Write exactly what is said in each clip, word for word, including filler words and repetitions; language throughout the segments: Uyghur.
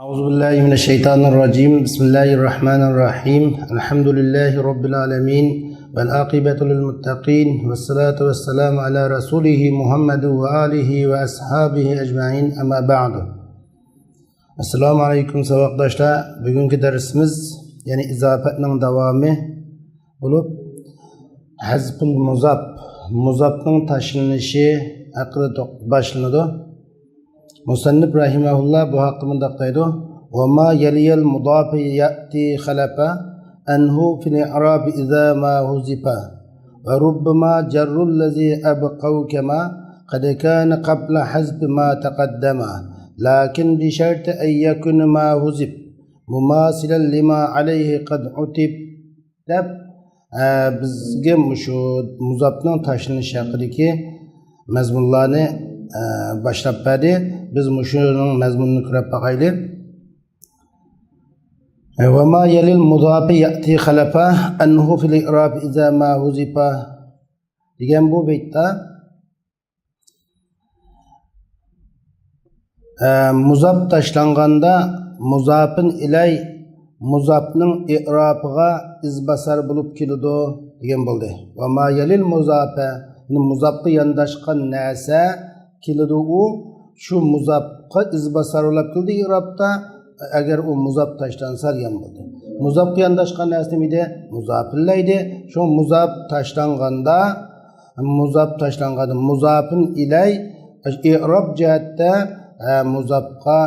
أعوذ بالله من الشيطان الرجيم. بسم الله الرحمن الرحيم. الحمد لله رب العالمين. والعاقبة للمتقين. والصلاة والسلام على رسوله محمد وآله وأصحابه أجمعين. أما بعد. ئەسسالامۇ ئەلەيكۇم ساۋاقداشلار. بۈگۈنكى دەرسىمىز يەنى ئىزاپەتنىڭ داۋامى بولۇپ، ھەزپۇل مۇزاپ، مۇزاپنىڭ تاشلىنىشى ھەققىدە توق-، باشلىنىدۇ. مۇسەننىپ رەھىمەھۇللا بۇ ھەقتە مۇنداق دەيدۇ: وما يلي المضاف يأتي خلفا عنه في الإعراب إذا ما حذف. وربما جر الذي أبقوا كما قد كان قبل حذف ما تقدم، لكن بشرط أن يكون ما حذف مماثلا لما عليه قد عتب. دەپ، ئە، بىزگە مۇشۇ مۇزاپنىڭ تاشلىنىشى ھەققىدىكى مەزمۇنلارنى، ئە، باشلاپ بەردى. بىز مۇشۇنىڭ مەزمۇنىنى كۆرۈپ باقايلى. ئە، وما يلي المضاف يأتي خلفا عنه في الإعراب إذا ما حذف دېگەن بۇ بەيتتە، ئە، مۇزاپ تاشلانغاندا مۇزاپىن ئىلەي مۇزاپنىڭ ئىئرابىغا ئىزباسار بولۇپ كېلىدۇ دېگەن بولدى. وما يلي المضاف، يەنى مۇزاپقا يانداشقان نەرسە كېلىدۇ، ئۇ شۇ مۇزاپقا ئىزباسار بولاپ كېلىدۇ ئىئرابتا. ئەگەر ئۇ مۇزاپ تاشلانسا دېگەن بولدى. مۇزاپقا يانداشقان نەرسە نېمە ئىدى؟ مۇزاپىللەيدى. شۇ مۇزاپ تاشلانغاندا، مۇزاپ تاشلانغاندا مۇزاپىن ئىلەي ئىئراب جەھەتتە، ئە، مۇزاپقا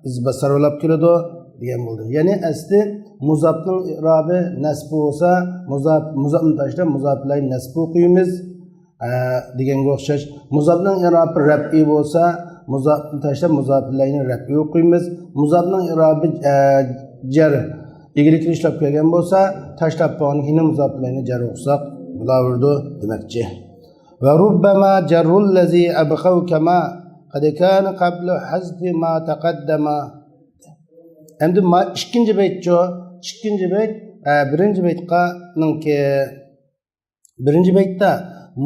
ئىزباسار بولاپ كېلىدۇ دېگەن بولدى. يەنى ئەسلى مۇزاپنىڭ ئىئرابى نەسب بولسا، مۇزاپ، مۇزاپنى تاشلاپ مۇزاپىلەي نەسب ئوقۇيمىز، ئە، دېگەنگە ئوخشاش. مۇزاپنىڭ ئىئرابى رەپئى بولسا، مۇزاپنى تاشلاپ مۇزاپىلەينى رەپئى ئوقۇيمىز. مۇزاپنىڭ ئىئرابى، ئە، جەر، ئىگىلىككە ئىشلەپ كەلگەن بولسا، تاشلاپ بولغاندىن كېيىن مۇزاپىلەينى جەر ئوقۇساق بولاۋېرىدۇ دېمەكچى. وربما جر الذي أبقوا كما قد كان قبل حذف ما تقدم. ئەمدى ما ئىككىنچى بەيتچۇ، ئىككىنچى بەيت، ئە، بىرىنچى بەيتقانىڭكى، بىرىنچى بەيتتە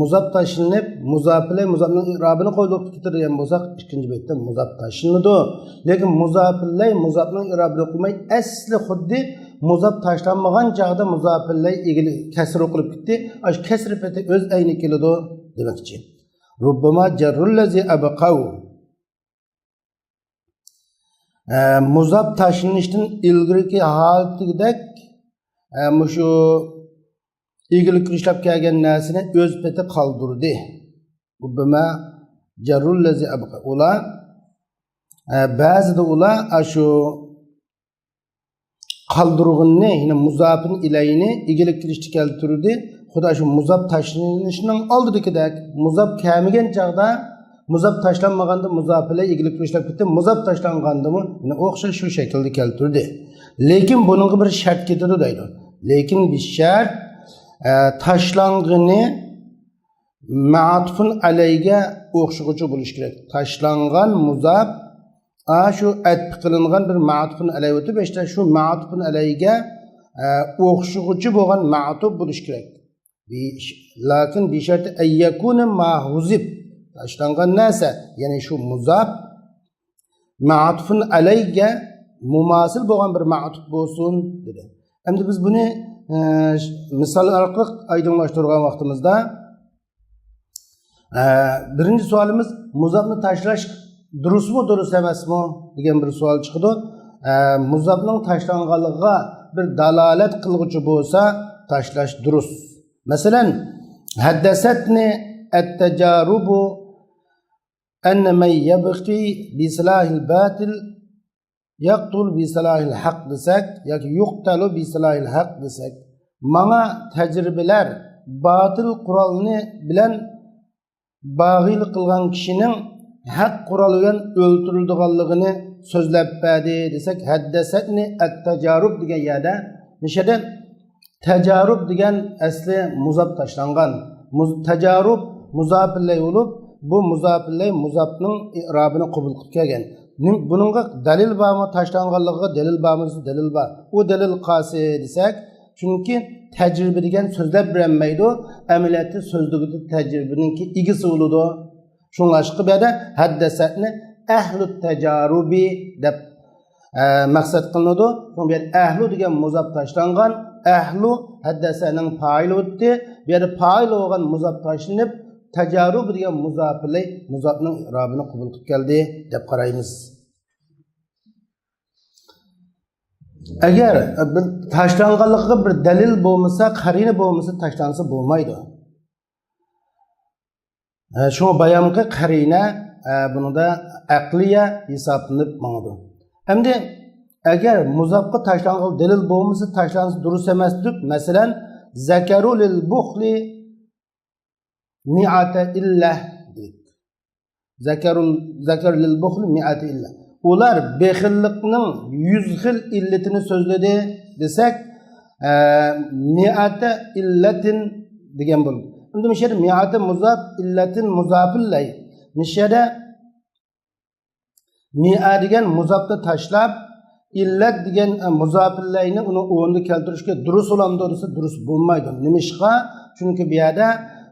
مۇزاپ تاشلىنىپ، مۇزاپىلەي مۇزاپنىڭ ئىئرابىنى قويۇپ كېتىدىغان بولساق، ئىككىنچى بەيتتە مۇزاپ تاشلىنىدۇ. لېكىن مۇزاپىلەي مۇزاپنىڭ ئىئرابىنى قويماي، ئەسلى خۇددى مۇزاپ تاشلانمىغان چاغدا مۇزاپىلەي ئىگىلىك كەسرە قويۇلۇپ كېتىپتى. ئاشۇ كەسرە پېتى ئۆز ئەينى كېلىدۇ دېمەكچى. ربما جر الذي أبقوا. ئە، مۇزاپ تاشلىنىشتىن ئىلگىرىكى ھالىتىدەك، ئە، مۇشۇ ئىگىلىككە ئىشلەپ كەلگەن نەرسىنى ئۆز پېتى قالدۇردى. ربما جر الذي أبقوا. ئۇلار، ئە، بەزىدە ئۇلار ئاشۇ قالدۇرغىنىنى، يەنى مۇزاپىن ئىلەينى ئىگىلىككە ئىشلەپ كەلتۈردى. خۇددى شۇ مۇزاپ تاشلىنىشنىڭ ئالدىدىكىدەك، مۇزاپ كەلمىگەن چاغدا، مۇزاپ تاشلانمىغاندا مۇزاپىلەي ئىگىلىككە ئىشلەپ كېتىپ، مۇزاپ تاشلانغاندىمۇ يەنە ئوخشاش شۇ شەكىلدە كەلتۈردى. لېكىن بۇنىڭغا بىر شەرت كېتىدۇ دەيدۇ. لېكىن بىر شەرت، ئە، تاشلانغىنى مەئتۇپۇن ئەلەيگە ئوخشىغۇچى بولۇشى كېرەك. تاشلانغان مۇزاپ، ئا، شۇ ئەتپى قىلىنغان بىر مەئتۇپۇن ئەلەي ئۆتۈپ، ئىشتە شۇ مەئتۇپۇن ئەلەيگە، ئە، ئوخشىغۇچى بولغان مەئتۇپ بولۇشى كېرەك. بى-، لەكىن بىشەرتى ئەن يەكۇنە ما ھۇزىپ، تاشلانغان نەرسە، يەنى شۇ مۇزاپ، مەئتۇپۇن ئەلەيگە مۇماسىل بولغان بىر مەئتۇپ بولسۇن، دېدى. ئەمدى بىز بۇنى، ئە، مىسال ئارقىلىق ئايدىڭلاشتۇرغان ۋاقتىمىزدا، ئە، بىرىنچى سوئالىمىز، مۇزاپنى تاشلاش دۇرۇسمۇ، دۇرۇس ئەمەسمۇ دېگەن بىر سوئال چىقىدۇ. ئە، مۇزاپنىڭ تاشلانغانلىقىغا بىر دالالەت قىلغۇچى بولسا، تاشلاش دۇرۇس. مەسىلەن، ھەددەسەتنى ئەتتەجارۇبۇ ئەننە مەن يەبغى بىسىلاھىل باتىل يەقتۇل بىسىلاھىل ھەق دېسەك ياكى يۇقتەلۇ بىسىلاھىل ھەق دېسەك، ماڭا تەجرىبىلەر باتىل قورالنى بىلەن باغىيلىق قىلغان كىشىنىڭ ھەق قورال بىلەن ئۆلتۈرۈلىدىغانلىقىنى سۆزلەپ بەردى دېسەك، ھەددەسەتنى ئەتتەجارۇب دېگەن يەردە، مۇشۇ يەردە تەجارۇب دېگەن ئەسلى مۇزاپ تاشلانغان. مۇز-، تەجارۇب مۇزاپىللەي بولۇپ، بۇ مۇزاپىللەي مۇزاپنىڭ ئىئرابىنى قوبۇل قىلىپ كەلگەن. نېم-، بۇنىڭغا دەلىل بارمۇ؟ تاشلانغانلىقىغا دەلىل بارمۇ دېسە، دەلىل بار. ئۇ دەلىل قايسى دېسەك، چۈنكى تەجرىبە دېگەن سۆزلەپ بېرەلمەيدۇ، ئەمەلىيەتتە سۆزلىگۈدە تەجرىبىنىڭكى ئىگىسى بولىدۇ. شۇڭلاشقا بۇ يەردە ھەددەسەتنى ئەھلۇ تەجارۇبى دەپ ئە، مەقسەت قىلىنىدۇ. شۇڭا بۇ يەردە ئەھلۇ دېگەن مۇزاپ تاشلانغان، ئەھلۇ ھەددەسەنىڭ پائىلى ئۆتتى. بۇ يەردە پائىل بولغان مۇزاپ تاشلىنىپ، تەجارۇب دېگەن مۇزاپىلەي مۇزاپنىڭ ئىرابىنى قوبۇل قىلىپ كەلدى دەپ قارايمىز. ئەگەر بىر تاشلانغانلىقىغا بىر دەلىل بولمىسا، قەرىنە بولمىسا، تاشلانسا بولمايدۇ. ئە، شۇڭا بايامقى قەرىنە، ئە، بۇنىڭدا ئەقلىيە ھېسابلىنىپ ماڭىدۇ. ئەمدى ئەگەر مۇزاپقا تاشلانغان دەلىل بولمىسا، تاشلانسا دۇرۇس ئەمەس دېدۇق. مەسىلەن، زەكەرۇ لىل بۇخلى مىئەتە ئىللە دېدۇق. زەكەرۇل، زەكەر لىل بۇخلى مىئەتە ئىللە. ئۇلار بېخىللىقنىڭ يۈز خىل ئىللىتىنى سۆزلىدى دېسەك، ئە، مىئەتە ئىللەتىن دېگەن بولدى. ئەمدى مۇشۇ يەردە مىئەتە مۇزاپ، ئىللەتىن مۇزاپىللەي. مۇشۇ يەردە مىئە دېگەن مۇزاپنى تاشلاپ، ئىللەت دېگەن، ئە، مۇزاپىللەينى ئۇنىڭ ئورنىدا كەلتۈرۈشكە دۇرۇس بولامدۇ دېسە، دۇرۇس بولمايدۇ. نېمىشقا؟ چۈنكى بۇ يەردە،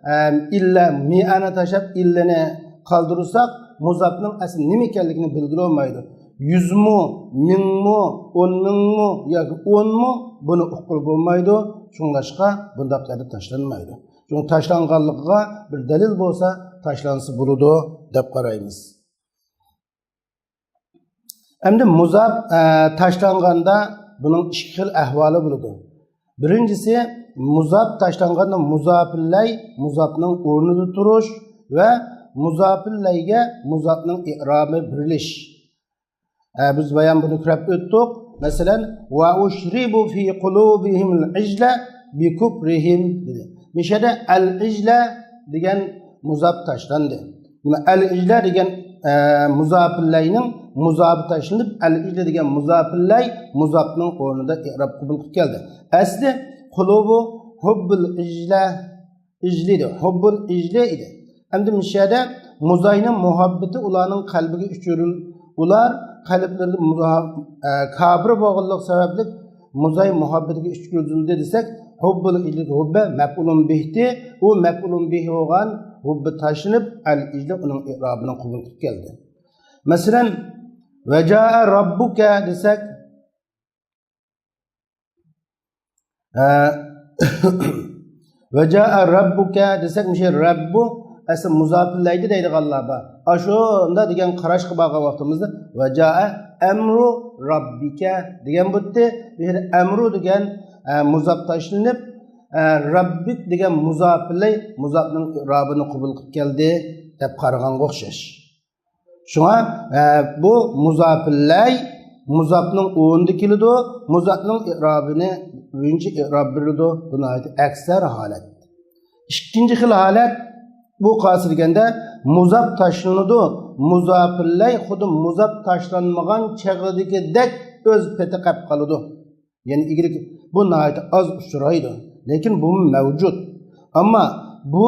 ئە، ئىللە، مىئەنى تاشلاپ، ئىللىنى قالدۇرساق، مۇزاپنىڭ ئەسلى نېمە ئىكەنلىكىنى بىلگىلى بولمايدۇ. يۈزمۇ، مىڭمۇ، ئون مىڭمۇ ياكى ئونمۇ، بۇنى ئۇققىلى بولمايدۇ. شۇڭلاشقا بۇنداق يەردە تاشلانمايدۇ. شۇڭا تاشلانغانلىقىغا بىر دەلىل بولسا، تاشلانسا بولىدۇ دەپ قارايمىز. ئەمدى مۇزاپ، ئە، تاشلانغاندا بۇنىڭ ئىككى خىل ئەھۋالى بولىدۇ. بىرىنچىسى، مۇزاپ تاشلانغاندا مۇزاپىللەي مۇزاپنىڭ ئورنىدا تۇرۇش ۋە مۇزاپىللەيگە مۇزاپنىڭ ئىئرابى بېرىلىش. ئە، بىز بايام بۇنى كۆرۈپ ئۆتتۇق. مەسىلەن، ۋە ئۇشرىبۇ فى قۇلۇبىھىمۇل ئىجلە بىكۇپرىھىم دېدى. مۇشۇ يەردە ئەل ئىجلە دېگەن مۇزاپ تاشلاندى. نېمە، ئەل ئىجلە دېگەن، ئە، مۇزاپىللەينىڭ مۇزاپى تاشلىنىپ، ئەل ئىجلە دېگەن مۇزاپىللەي مۇزاپنىڭ ئورنىدا ئىئراب قوبۇل قىلىپ كەلدى. ئەسلى قۇلۇبۇ ھۇببۇل ئىجلە، ئىجلى ئىدى، ھۇببۇل ئىجلى ئىدى. ئەمدى مۇشۇ يەردە مۇزاينىڭ مۇھەببىتى ئۇلارنىڭ قەلبىگە ئۇچۇرۇل-، ئۇلار قەلبلىرىدە مۇھا-، ئە، كاپىر بولغانلىق سەۋەبلىك مۇزاي مۇھەببىتىگە ئۇچرىتىلدى دېسەك، ھۇببۇل ئىجلىدىكى ھۇببە مەپئۇلۇن بىھتى، ئۇ مەپئۇلۇن بىھ بولغان ھۇببى تاشلىنىپ، ئەل ئىجلى ئۇنىڭ ئىئرابىنى قوبۇل قىلىپ كەلدى. مەسىلەن، ۋەجائە رەببۇكە دېسەك، ھە، ۋەجائە رەببۇكە دېسەك، مۇشۇ رەببۇ ئەسلى مۇزاپىللەيدۇ دەيدىغانلار بار. ئاشۇنداق دېگەن قاراشقا بارغان ۋاقتىمىزدا، ۋەجائە ئەمرۇ رەببىكە دېگەن بولدى. بۇ يەردە ئەمرۇ دېگەن، ئە، مۇزاپ تاشلىنىپ، ئە، رەببىك دېگەن مۇزاپىللەي مۇزاپنىڭ ئىئرابىنى قوبۇل قىلىپ كەلدى دەپ قارىغانغا ئوخشاش. شۇڭا، ئە، بۇ مۇزاپىللەي مۇزاپنىڭ ئورنىدا كېلىدۇ، مۇزاپنىڭ ئىئرابىنى بويىچە ئىئراب بېرىلىدۇ. بۇ ناھايىتى ئەكسەر ھالەت. ئىككىنچى خىل ھالەت، بۇ قايسى دېگەندە، مۇزاپ تاشلىنىدۇ، مۇزاپىللەي خۇددى مۇزاپ تاشلانمىغان چېغىدىكىدەك ئۆز پېتى قېلىپ قالىدۇ. يەنى ئىگىلىك، بۇ ناھايىتى ئاز ئۇچرايدۇ، لېكىن بۇمۇ مەۋجۇت. ئەمما بۇ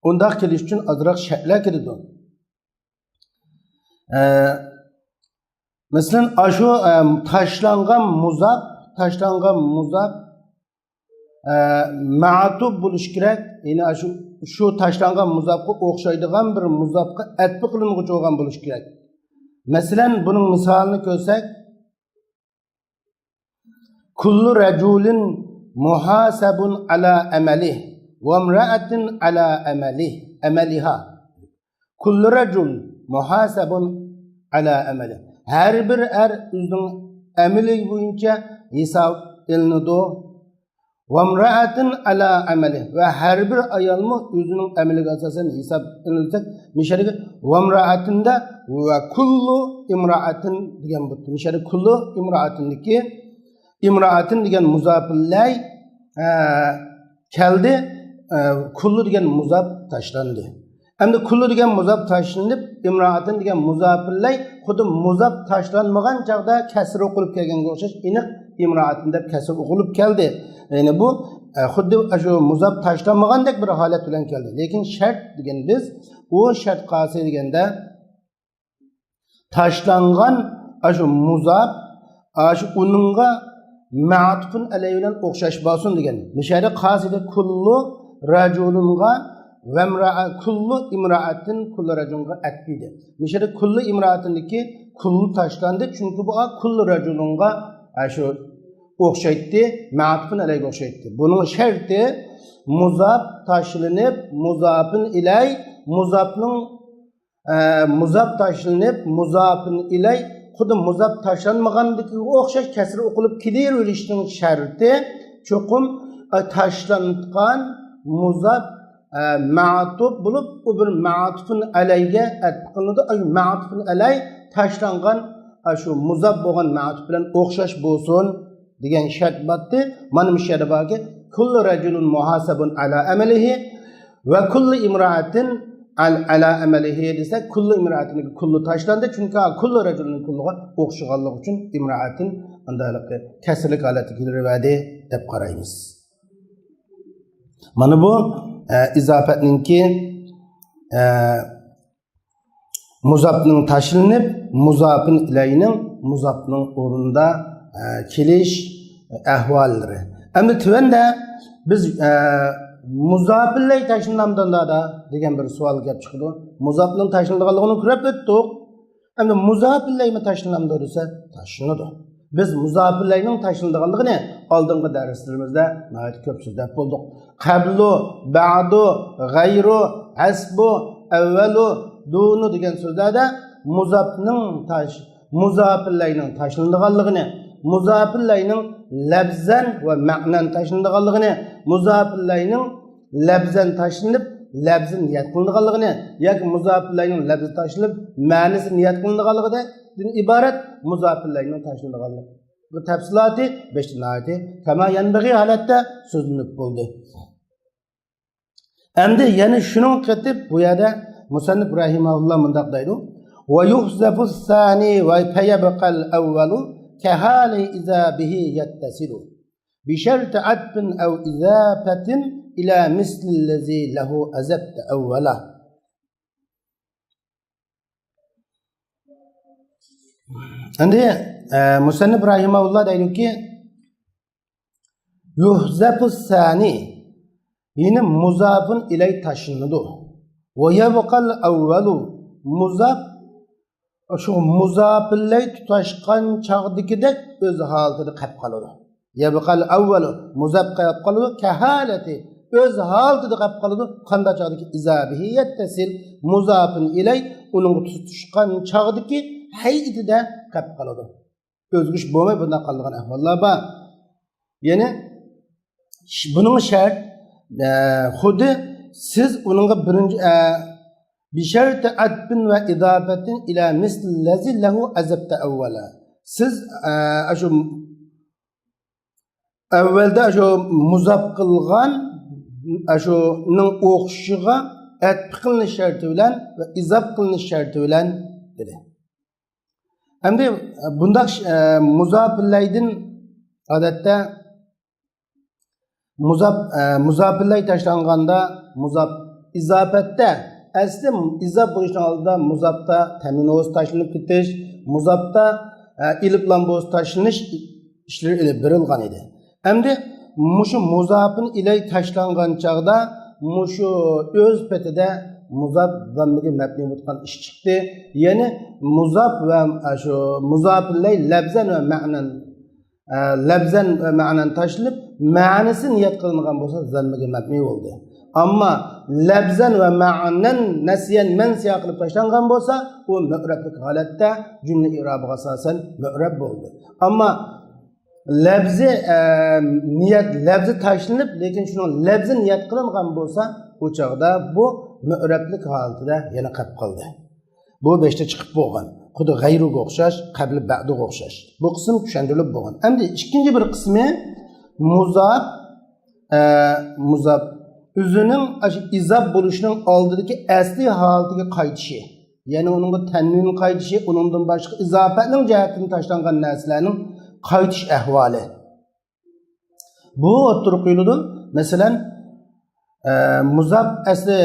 ئۇنداق كېلىش ئۈچۈن ئازراق شەرتلەر كېلىدۇ. ئە، مەسىلەن، ئاشۇ، ئە، تاشلانغان مۇزاپ، تاشلانغان مۇزاپ، ئە، مەتۇپ بولۇشى كېرەك. يەنى ئاشۇ، شۇ تاشلانغان مۇزاپقا ئوخشايدىغان بىر مۇزاپقا ئەتپى قىلىنغۇچى بولغان بولۇشى كېرەك. مەسىلەن، بۇنىڭ مىسالىنى كۆرسەك، كۇللۇ رەجۇلىن مۇھاسەبۇن ئەلا ئەمەلىھ، ۋەمرەئەتىن ئەلا ئەمەلىھ، ئەمەلىھا. كۇللۇ رەجۇل مۇھاسەبۇن ئەلا ئەمەلىھ. ھەر بىر ئەر ئۆزىنىڭ ئەمىلى بويىچە ھېساب ئېلىنىدۇ. ۋەمرەئەتىن ئەلا ئەمەلىھ. ۋە ھەر بىر ئايالمۇ ئۆزىنىڭ ئەمىلىگە ئاساسەن ھېساب ئېلىنساق، مىشەدىكى ۋەمرەئەتىندە ۋە كۇللۇ ئىمرەئەتىن دېگەن بولدى. مىشەدە كۇللۇ ئىمرەئەتىندىكى ئىمرائەتىن دېگەن مۇزاپىللەي، ئە، كەلدى، ئە، كۇللۇ دېگەن مۇزاپ تاشلاندى. ئەمدى كۇللۇ دېگەن مۇزاپ تاشلىنىپ، ئىمرائەتىن دېگەن مۇزاپىللەي خۇددى مۇزاپ تاشلانمىغان چاغدا كەسرى ئوقۇلۇپ كەلگەنگە ئوخشاش، ئېنىق ئىمرائەتىن دەپ كەسرى ئوقۇلۇپ كەلدى. يەنى بۇ، ئە، خۇددى شۇ مۇزاپ تاشلانمىغاندەك بىر ھالەت بىلەن كەلدى. لېكىن شەرت دېگەن بىز، ئۇ شەرت قايسى دېگەندە، تاشلانغان ئاشۇ مۇزاپ، ئاشۇ ئۇنىڭغا مەتۇپۇن ئەلەي بىلەن ئوخشاش بولسۇن دېگەن. مۇشۇ يەردە قاسىدە كۇللۇ رەجۇلۇنغا ۋەمرەئە، كۇللۇ ئىمرەئەتىن كۇللۇ رەجۇلۇنغا ئەتپىدى. مۇشۇ يەردە كۇللۇ ئىمرەئەتىندىكى كۇللۇ تاشلاندى، چۈنكى بۇ كۇللۇ رەجۇلۇنغا، ئە، شۇ ئوخشايتتى، مەتۇپۇن ئەلەيگە ئوخشايتتى. بۇنىڭ شەرتى مۇزاپ تاشلىنىپ، مۇزاپىن ئىلەي، مۇزاپنىڭ، ئە، مۇزاپ تاشلىنىپ، مۇزاپىن ئىلەي، خۇددى مۇزاپ تاشلانمىغاندىكىگە ئوخشاش كەسرە ئوقۇلۇپ كېلىۋېرىشنىڭ شەرتى چوقۇم، ئە، تاشلانغان مۇزاپ، ئە، مەتۇپ بولۇپ، ئۇ بىر مەتۇپۇن ئەلەيگە ئەتپ قىلىنىدۇ. ئەي، مەتۇپۇن ئەلەي تاشلانغان، ئە، شۇ مۇزاپ بولغان مەتۇپ بىلەن ئوخشاش بولسۇن دېگەن شەرت بارتى. مانا مۇشۇ يەردە باركى، كۇللۇ رەجۇلۇن مۇھاسەبۇن ئەلا ئەمەلىھى ۋە كۇللۇ ئىمرائەتىن ئەل-، ئەلا ئەمەلىھى دېسەك، كۇللۇ ئىمرائەتىنىڭ كۇللۇ تاشلاندى. چۈنكى كۇللۇ رەجۇلىنىڭ كۇللۇغا ئوخشىغانلىقى ئۈچۈن ئىمرائەتىن ئانداقلىقى كەسىرلىك ھالەتكە كېلىۋەردى دەپ قارايمىز. مانا بۇ، ئە، ئىزاپەتنىڭكى، ئە، مۇزاپنىڭ تاشلىنىپ، مۇزاپىن ئىلەينىڭ مۇزاپنىڭ ئورنىدا، ئە، كېلىش ئەھۋاللىرى. ئەمدى تۆۋەندە بىز، ئە، مۇزاپىللەي تاشلىنامدۇ دېگەن بىر سوئال كېلىپ چىقىدۇ. مۇزاپنىڭ تاشلىنىدىغانلىقىنى كۆرۈپ ئۆتتۇق. ئەمدى مۇزاپىللەيمۇ تاشلىنامدۇ دېسە، تاشلىنىدۇ. بىز مۇزاپىللەينىڭ تاشلىنىدىغانلىقىنى ئالدىنقى دەرسلىرىمىزدە ناھايىتى كۆپ سۆزلەپ بولدۇق. قەبلۇ، بەدۇ، غەيرۇ، ھەسبۇ، ئەۋۋەلۇ، دۇنۇ دېگەن سۆزلەردە مۇزاپنىڭ تاش-، مۇزاپىللەينىڭ تاشلىنىدىغانلىقىنى، مۇزاپىللەينىڭ لەپزەن ۋە مەنەن تاشلىنىدىغانلىقىنى، مۇزاپىللەينىڭ لەپزەن تاشلىنىپ، لەپزى نىيەت قىلىنىدىغانلىقىنى ياكى مۇزاپىللەينىڭ لەپزى تاشلىنىپ، مەنىسى نىيەت قىلىنىدىغانلىقىدىن ئىبارەت مۇزاپىللەينىڭ تاشلىنىدىغانلىقى. بۇ تەپسىلاتى بەشتە ناھايىتى كەما يەنبەغى ھالەتتە سۆزلىنىپ بولدى. ئەمدى يەنە شۇنىڭغا قېتىپ بۇ يەردە مۇسەننىپ رەھىمەھۇللا مۇنداق دەيدۇ: «ويحذف الثاني فيبقى الأول كحال إذا به يتصل بشرط عطف أو إضافة إلى مثل الذي له أضفت أولا.» ئەمدى، ئە، مۇسەننىپ رەھىمەھۇللا دەيدۇكى، «يحذف الثاني»، يەنى مۇزاپۇن ئىلەي تاشلىنىدۇ. «ويبقى الأول»، مۇزاپ، شۇ مۇزاپىللەي تۇتاشقان چاغدىكىدەك ئۆز ھالىتىدە قېلىپ قالىدۇ. «يبقى الأول»، مۇزاپ قېلىپ قالىدۇ، كحالته، ئۆز ھالىتىدە قېلىپ قالىدۇ. قانداق چاغدىكى؟ «إذا به يتصل»، مۇزاپۇن ئىلەي ئۇنىڭغا تۇتۇشقان چاغدىكى ھەيئىتىدە قېلىپ قالىدۇ. ئۆزگىرىش بولماي بۇنداق قالىدىغان ئەھۋاللار بار. يەنى ش-، بۇنىڭ شەرت، ئە، خۇددى سىز ئۇنىڭغا بىرىنچى، ئە، بشرط عطف وإضافة إلى مثل الذي له أضفت أولا. سىز، ئە، ئاشۇ ئەۋۋەلدە ئاشۇ مۇزاپ قىلغان، ئاشۇنىڭ ئوخشىشىغا ئەتپ قىلىنىش شەرتى بىلەن ۋە ئىزاپ قىلىنىش شەرتى بىلەن دېدى. ئەمدى بۇنداق، ئە، مۇزاپىللەيدىن ئادەتتە مۇزاپ، ئە، مۇزاپىللەي تاشلانغاندا مۇزاپ ئىزاپەتتە، ئەسلى ئىزاپ بولۇشنىڭ ئالدىدا مۇزاپتا تەنۋىن بولسا تاشلىنىپ كېتىش، مۇزاپتا، ئە، ئېلىپلام بولسا تاشلىنىش ئىشلىرى ئېلىپ بېرىلغان ئىدى. ئەمدى مۇشۇ مۇزاپىن ئىلەي تاشلانغان چاغدا مۇشۇ ئۆز پېتىدە مۇزاپ زاممىگە مەبنىي بولۇپ قالغان ئىش چىقتى. يەنى مۇزاپ ۋە شۇ مۇزاپىللەي لەپزەن ۋە مەنەن، ئە، لەپزەن ۋە مەنەن تاشلىنىپ، مەنىسى نىيەت قىلىنغان بولسا زاممىگە مەبنىي بولدى. ئەمما لەپزەن ۋە مەنەن نەسيەن مەنسىيا قىلىپ تاشلانغان بولسا، ئۇ مۇئرەبلىك ھالەتتە جۈملە ئىرابىغا ئاساسەن مۇئرەب بولدى. ئەمما لەپزى، ئە، نىيەت، لەپزى تاشلىنىپ، لېكىن شۇنىڭ لەپزى نىيەت قىلىنغان بولسا، ئۇ چاغدا بۇ مۇئرەبلىك ھالىتىدە يەنە قېلىپ قالدى. بۇ بەشتە چىقىپ بولغان. خۇددى غەيرۇغا ئوخشاش، قەبلى بەدۇغا ئوخشاش. بۇ قىسىم چۈشەندۈرۈلۈپ بولغان. ئەمدى ئىككىنچى بىر قىسمى مۇزاپ، ئە، مۇزاپ ئۆزىنىڭ ئاشۇ ئىزاپ بولۇشنىڭ ئالدىدىكى ئەسلى ھالىتىگە قايتىشى. يەنى ئۇنىڭغا تەنۋىن قايتىشى، ئۇنىڭدىن باشقا ئىزاپەتنىڭ جەھەتتىن تاشلانغان نەرسىلەرنىڭ قايتىش ئەھۋالى. بۇ ئوتتۇرىغا قويۇلىدۇ. مەسىلەن، ئە، مۇزاپ ئەسلى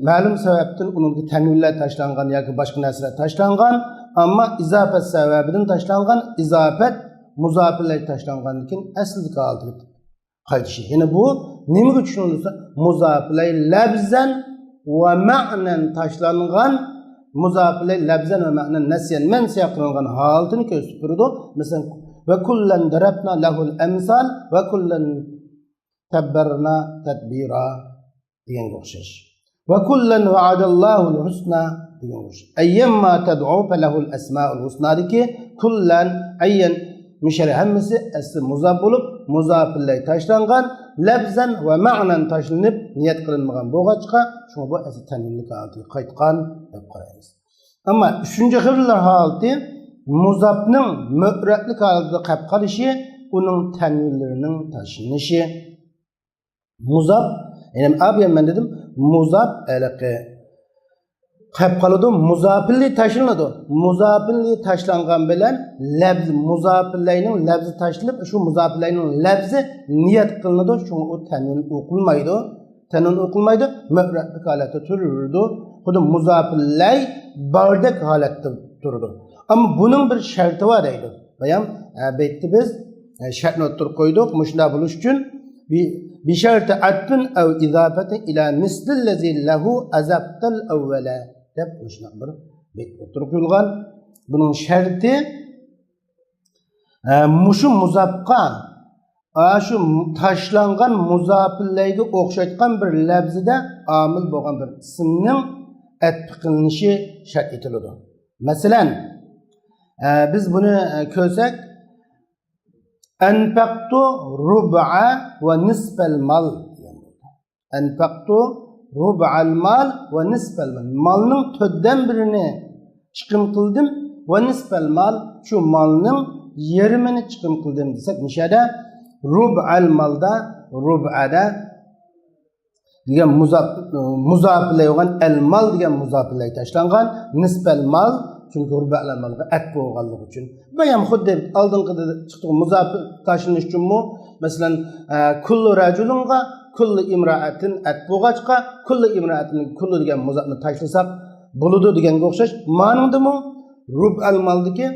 مەلۇم سەۋەبتىن ئۇنىڭدىكى تەنۋىنلەر تاشلانغان ياكى باشقا نەرسىلەر تاشلانغان، ئەمما ئىزاپەت سەۋەبىدىن تاشلانغان، ئىزاپەت مۇزاپىلەي تاشلانغاندىن كېيىن ئەسلىدىكى ھالىتىگە قايتىشى. يەنى بۇ نېمىگە چۈشىنىدۇ دېسە، مۇزاپىلەي لەپزەن ۋە مەنەن تاشلانغان، مۇزاپىلەي لەپزەن ۋە مەنەن نەسيەن مەنسىيە قىلىنغان ھالىتىنى كۆرسىتىپ تۇرىدۇ. مەسىلەن، ۋە كۇللەن دەرەبنا لەھۇل ئەمسال ۋە كۇللەن تەببەرنا تەدبىرا دېگەنگە ئوخشاش. ۋە كۇللەن ۋەئەدەللاھۇل ھۇسنا دېگەنگە ئوخشاش. ئەييەمما تەدئۇ فەلەھۇل ئەسمائۇل ھۇسنادىكى كۇللەن، ئەييەن، مۇشۇلار ھەممىسى ئەسلى مۇزاپ بولۇپ، مۇزاپىللەي تاشلانغان، لەپزەن ۋە مەنەن تاشلىنىپ نىيەت قىلىنمىغان بولغاچقا، شۇڭا بۇ ئەسلى تەنۋىنلىك ھالىتىگە قايتقان دەپ قارايمىز. ئەمما ئۈچىنچى خىل ھالىتى مۇزاپنىڭ مۇئرەبلىك ھالىتىدە قېلىپ قېلىشى، ئۇنىڭ تەنۋىنلىرىنىڭ تاشلىنىشى. مۇزاپ، يەنى ئابىيەن مەن دېدىم، مۇزاپ ھېلىقى قېلىپ قالىدۇ، مۇزاپىللى تاشلىنىدۇ. مۇزاپىللى تاشلانغان بىلەن لەپز، مۇزاپىللەينىڭ لەپزى تاشلىنىپ، شۇ مۇزاپىللەينىڭ لەپزى نىيەت قىلىنىدۇ، شۇڭا ئۇ تەنۋىن ئوقۇلمايدۇ. تەنۋىن ئوقۇلمايدۇ، مۇئرەبلىك ھالەتتە تۇرىدۇ. خۇددى مۇزاپىللەي باردەك ھالەتتە تۇرىدۇ. ئەمما بۇنىڭ بىر شەرتى بار دەيدۇ. بايام، ئە، بەيتتە بىز، ئە، شەرتنى ئوتتۇرىغا قويدۇق. مۇشۇنداق بولۇش ئۈچۈن بى-، بىشەرتى ئەتفىن ئەۋ ئىزاپەتىن ئىلا مىسلىللەزى لەھۇ ئەزەبتەل ئەۋۋەلە دەپ مۇشۇنداق بىر بەيت ئوتتۇرىغا قويۇلغان. بۇنىڭ شەرتى، ئە، مۇشۇ مۇزاپقا، ئا، شۇ تاشلانغان مۇزاپىللەيگە ئوخشايدىغان بىر لەپزىدە ئامىل بولغان بىر ئىسىمنىڭ ئەتپى قىلىنىشى شەرت ئېتىلىدۇ. مەسىلەن، ئە، بىز بۇنى، ئە، كۆرسەك، ئەنفەقتۇ رۇبئە ۋە نىسفەل مال دېگەن بولدى. ئەنفەقتۇ رۇبئەل مال ۋە نىسفەل مال. مالنىڭ تۆتتىن بىرىنى چىقىم قىلدىم، ۋە نىسفەل مال، شۇ مالنىڭ يېرىمىنى چىقىم قىلدىم دېسەك، مۇشۇ يەردە رۇبئەل مالدا، رۇبئەدە دېگەن مۇزاپ-، مۇزاپىلەي بولغان ئەل مال دېگەن مۇزاپىلەي تاشلانغان، نىسپەل مال، چۈنكى رۇبەئلەل مالغا ئەتپ بولغانلىقى ئۈچۈن. بايام خۇددى ئالدىنقىدا چىقتۇق، مۇزاپ تاشلىنىش ئۈچۈنمۇ، مەسىلەن، ئە، كۇللۇ رەجۇلۇنغا كۇللۇ ئىمرائەتىن ئەتپ بولغاچقا، كۇللۇ ئىمرائەتىن كۇللۇ دېگەن مۇزاپنى تاشلىساق بولىدۇ دېگەنگە ئوخشاش. مانىڭدىمۇ رۇبئەل مالدىكى،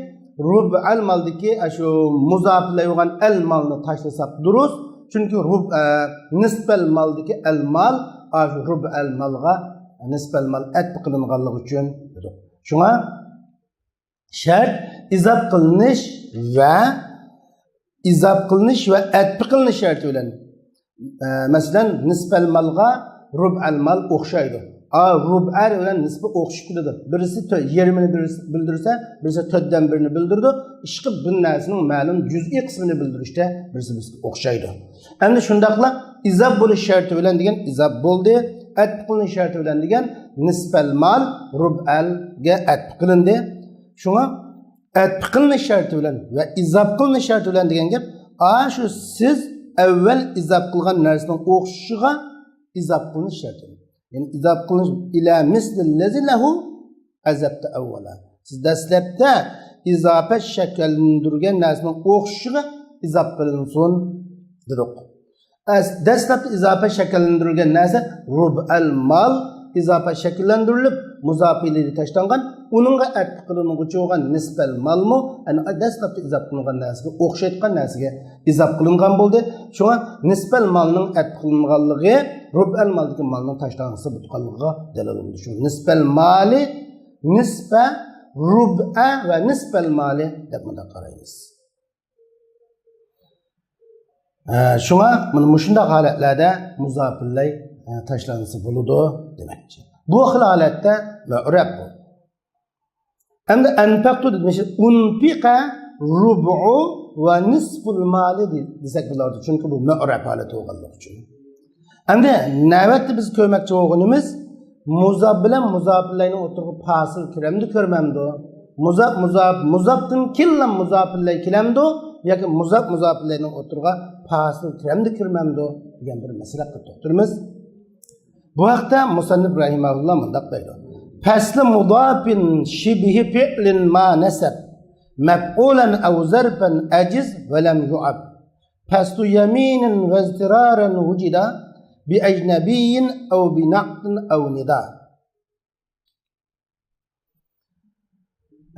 رۇبئەل مالدىكى ئاشۇ مۇزاپىلەي بولغان ئەل مالنى تاشلىساق دۇرۇس. چۈنكى رۇب-، ئە، نىسپەل مالدىكى ئەل مال، ئاشۇ رۇبئەل مالغا نىسپەل مال ئەتپ قىلىنغانلىقى ئۈچۈن دېدۇق. شۇڭا شەرت ئىزاپ قىلىنىش ۋە ئىزاپ قىلىنىش ۋە ئەتپ قىلىنىش شەرتى بىلەن. ئە، مەسىلەن، نىسپەل مالغا رۇبئەل مال ئوخشايدۇ. ئا، رۇبئە بىلەن نىسپە ئوخشىشىپ كېتىدۇ. بىرسى تۆ-، يېرىمىنى بىرسى بىلدۈرسە، بىرسى تۆتتىن بىرىنى بىلدۈرىدۇ. ئىشقىلىپ بىر نەرسىنىڭ مەلۇم جۈزئىي قىسمىنى بىلدۈرۈشتە بىرسى بىرسىگە ئوخشايدۇ. ئەمدى شۇنداقلا ئىزاپ بولۇش شەرتى بىلەن دېگەن ئىزاپ بولدى، ئەتپ قىلىنىش شەرتى بىلەن دېگەن نىسپەل مال رۇبئەلگە ئەتپ قىلىندى. شۇڭا ئەتپ قىلىنىش شەرتى بىلەن ۋە ئىزاپ قىلىنىش شەرتى بىلەن دېگەن گەپ، ئاشۇ سىز ئەۋۋەل ئىزاپ قىلغان نەرسىنىڭ ئوخشىشىغا ئىزاپ قىلىنىش شەرتى. يەنى ئىزاپ قىلىنىش ئىلە مىسلىللەزى لەھۇ ئەزەبتە ئەۋۋەلا. سىز دەسلەپتە ئىزاپە شەكىللەندۈرگەن نەرسىنىڭ ئوخشىشىغا ئىزاپ قىلىنسۇن دېدۇق. ئەس-، دەسلەپتە ئىزاپە شەكىللەندۈرۈلگەن نەرسە رۇبئەل مال، ئىزاپە شەكىللەندۈرۈلۈپ، مۇزاپىلىدە تاشلانغان، ئۇنىڭغا ئەتپ قىلىنغۇچى بولغان نىسپەل مالمۇ، ئەنە، دەسلەپتە ئىزاپ قىلىنغان نەرسىگە ئوخشايدىغان نەرسىگە ئىزاپ قىلىنغان بولدى. شۇڭا نىسپەل مالنىڭ ئەتپ قىلىنغانلىقى رۇبئەل مالدىكى مالنىڭ تاشلانغىسى بولغانلىقىغا دەلىل بولدى. شۇ نىسپەل مالى، نىسپە، رۇبئە ۋە نىسپەل مالى دەپ مۇنداق قارايمىز. ئە، شۇڭا مانا مۇشۇنداق ھالەتلەردە مۇزاپىللەي، ئە، تاشلانغىسى بولىدۇ دېمەكچى. بۇ خىل ھالەتتە مۇئرەب بۇ. ئەمدى ئەنفەقتۇ دېدى، مىسال، ئۇنفىقە رۇبئۇ ۋە نىسفۇل مالى دې-، دېسەك بولىدۇ. چۈنكى بۇ مۇئرەب ھالەت بولغانلىقى ئۈچۈن. ئەمدى نۆۋەتتە بىز كۆرمەكچى بولغىنىمىز، مۇزاپ بىلەن مۇزاپىللەينىڭ ئوتتۇرىغا پاسىل كىرەمدۇ، كىرمەمدۇ؟ مۇزاپ، مۇزاپ، مۇزاپتىن كېيىنلا مۇزاپىللەي كېلەمدۇ ياكى مۇزاپ، مۇزاپىللەينىڭ ئوتتۇرىغا پاسىل كىرەمدۇ، كىرمەمدۇ دېگەن بىر مەسىلە قىلىپ توختىلىمىز. بۇ ھەقتە مۇسەننىپ رەھىمەھۇللا مۇنداق دەيدۇ: پەسلى مۇزاپىن شىبھى فىئلىن ما نەسەب، مەفئۇلەن ئەۋ زەرفەن ئەجىز ۋە لەم يۇئەب. پەسلى يەمىنىن ۋەزتىرارەن ۋۇجىدا، بىئەجنەبىيين ئەۋ بىنەئتىن ئەۋ نىدا.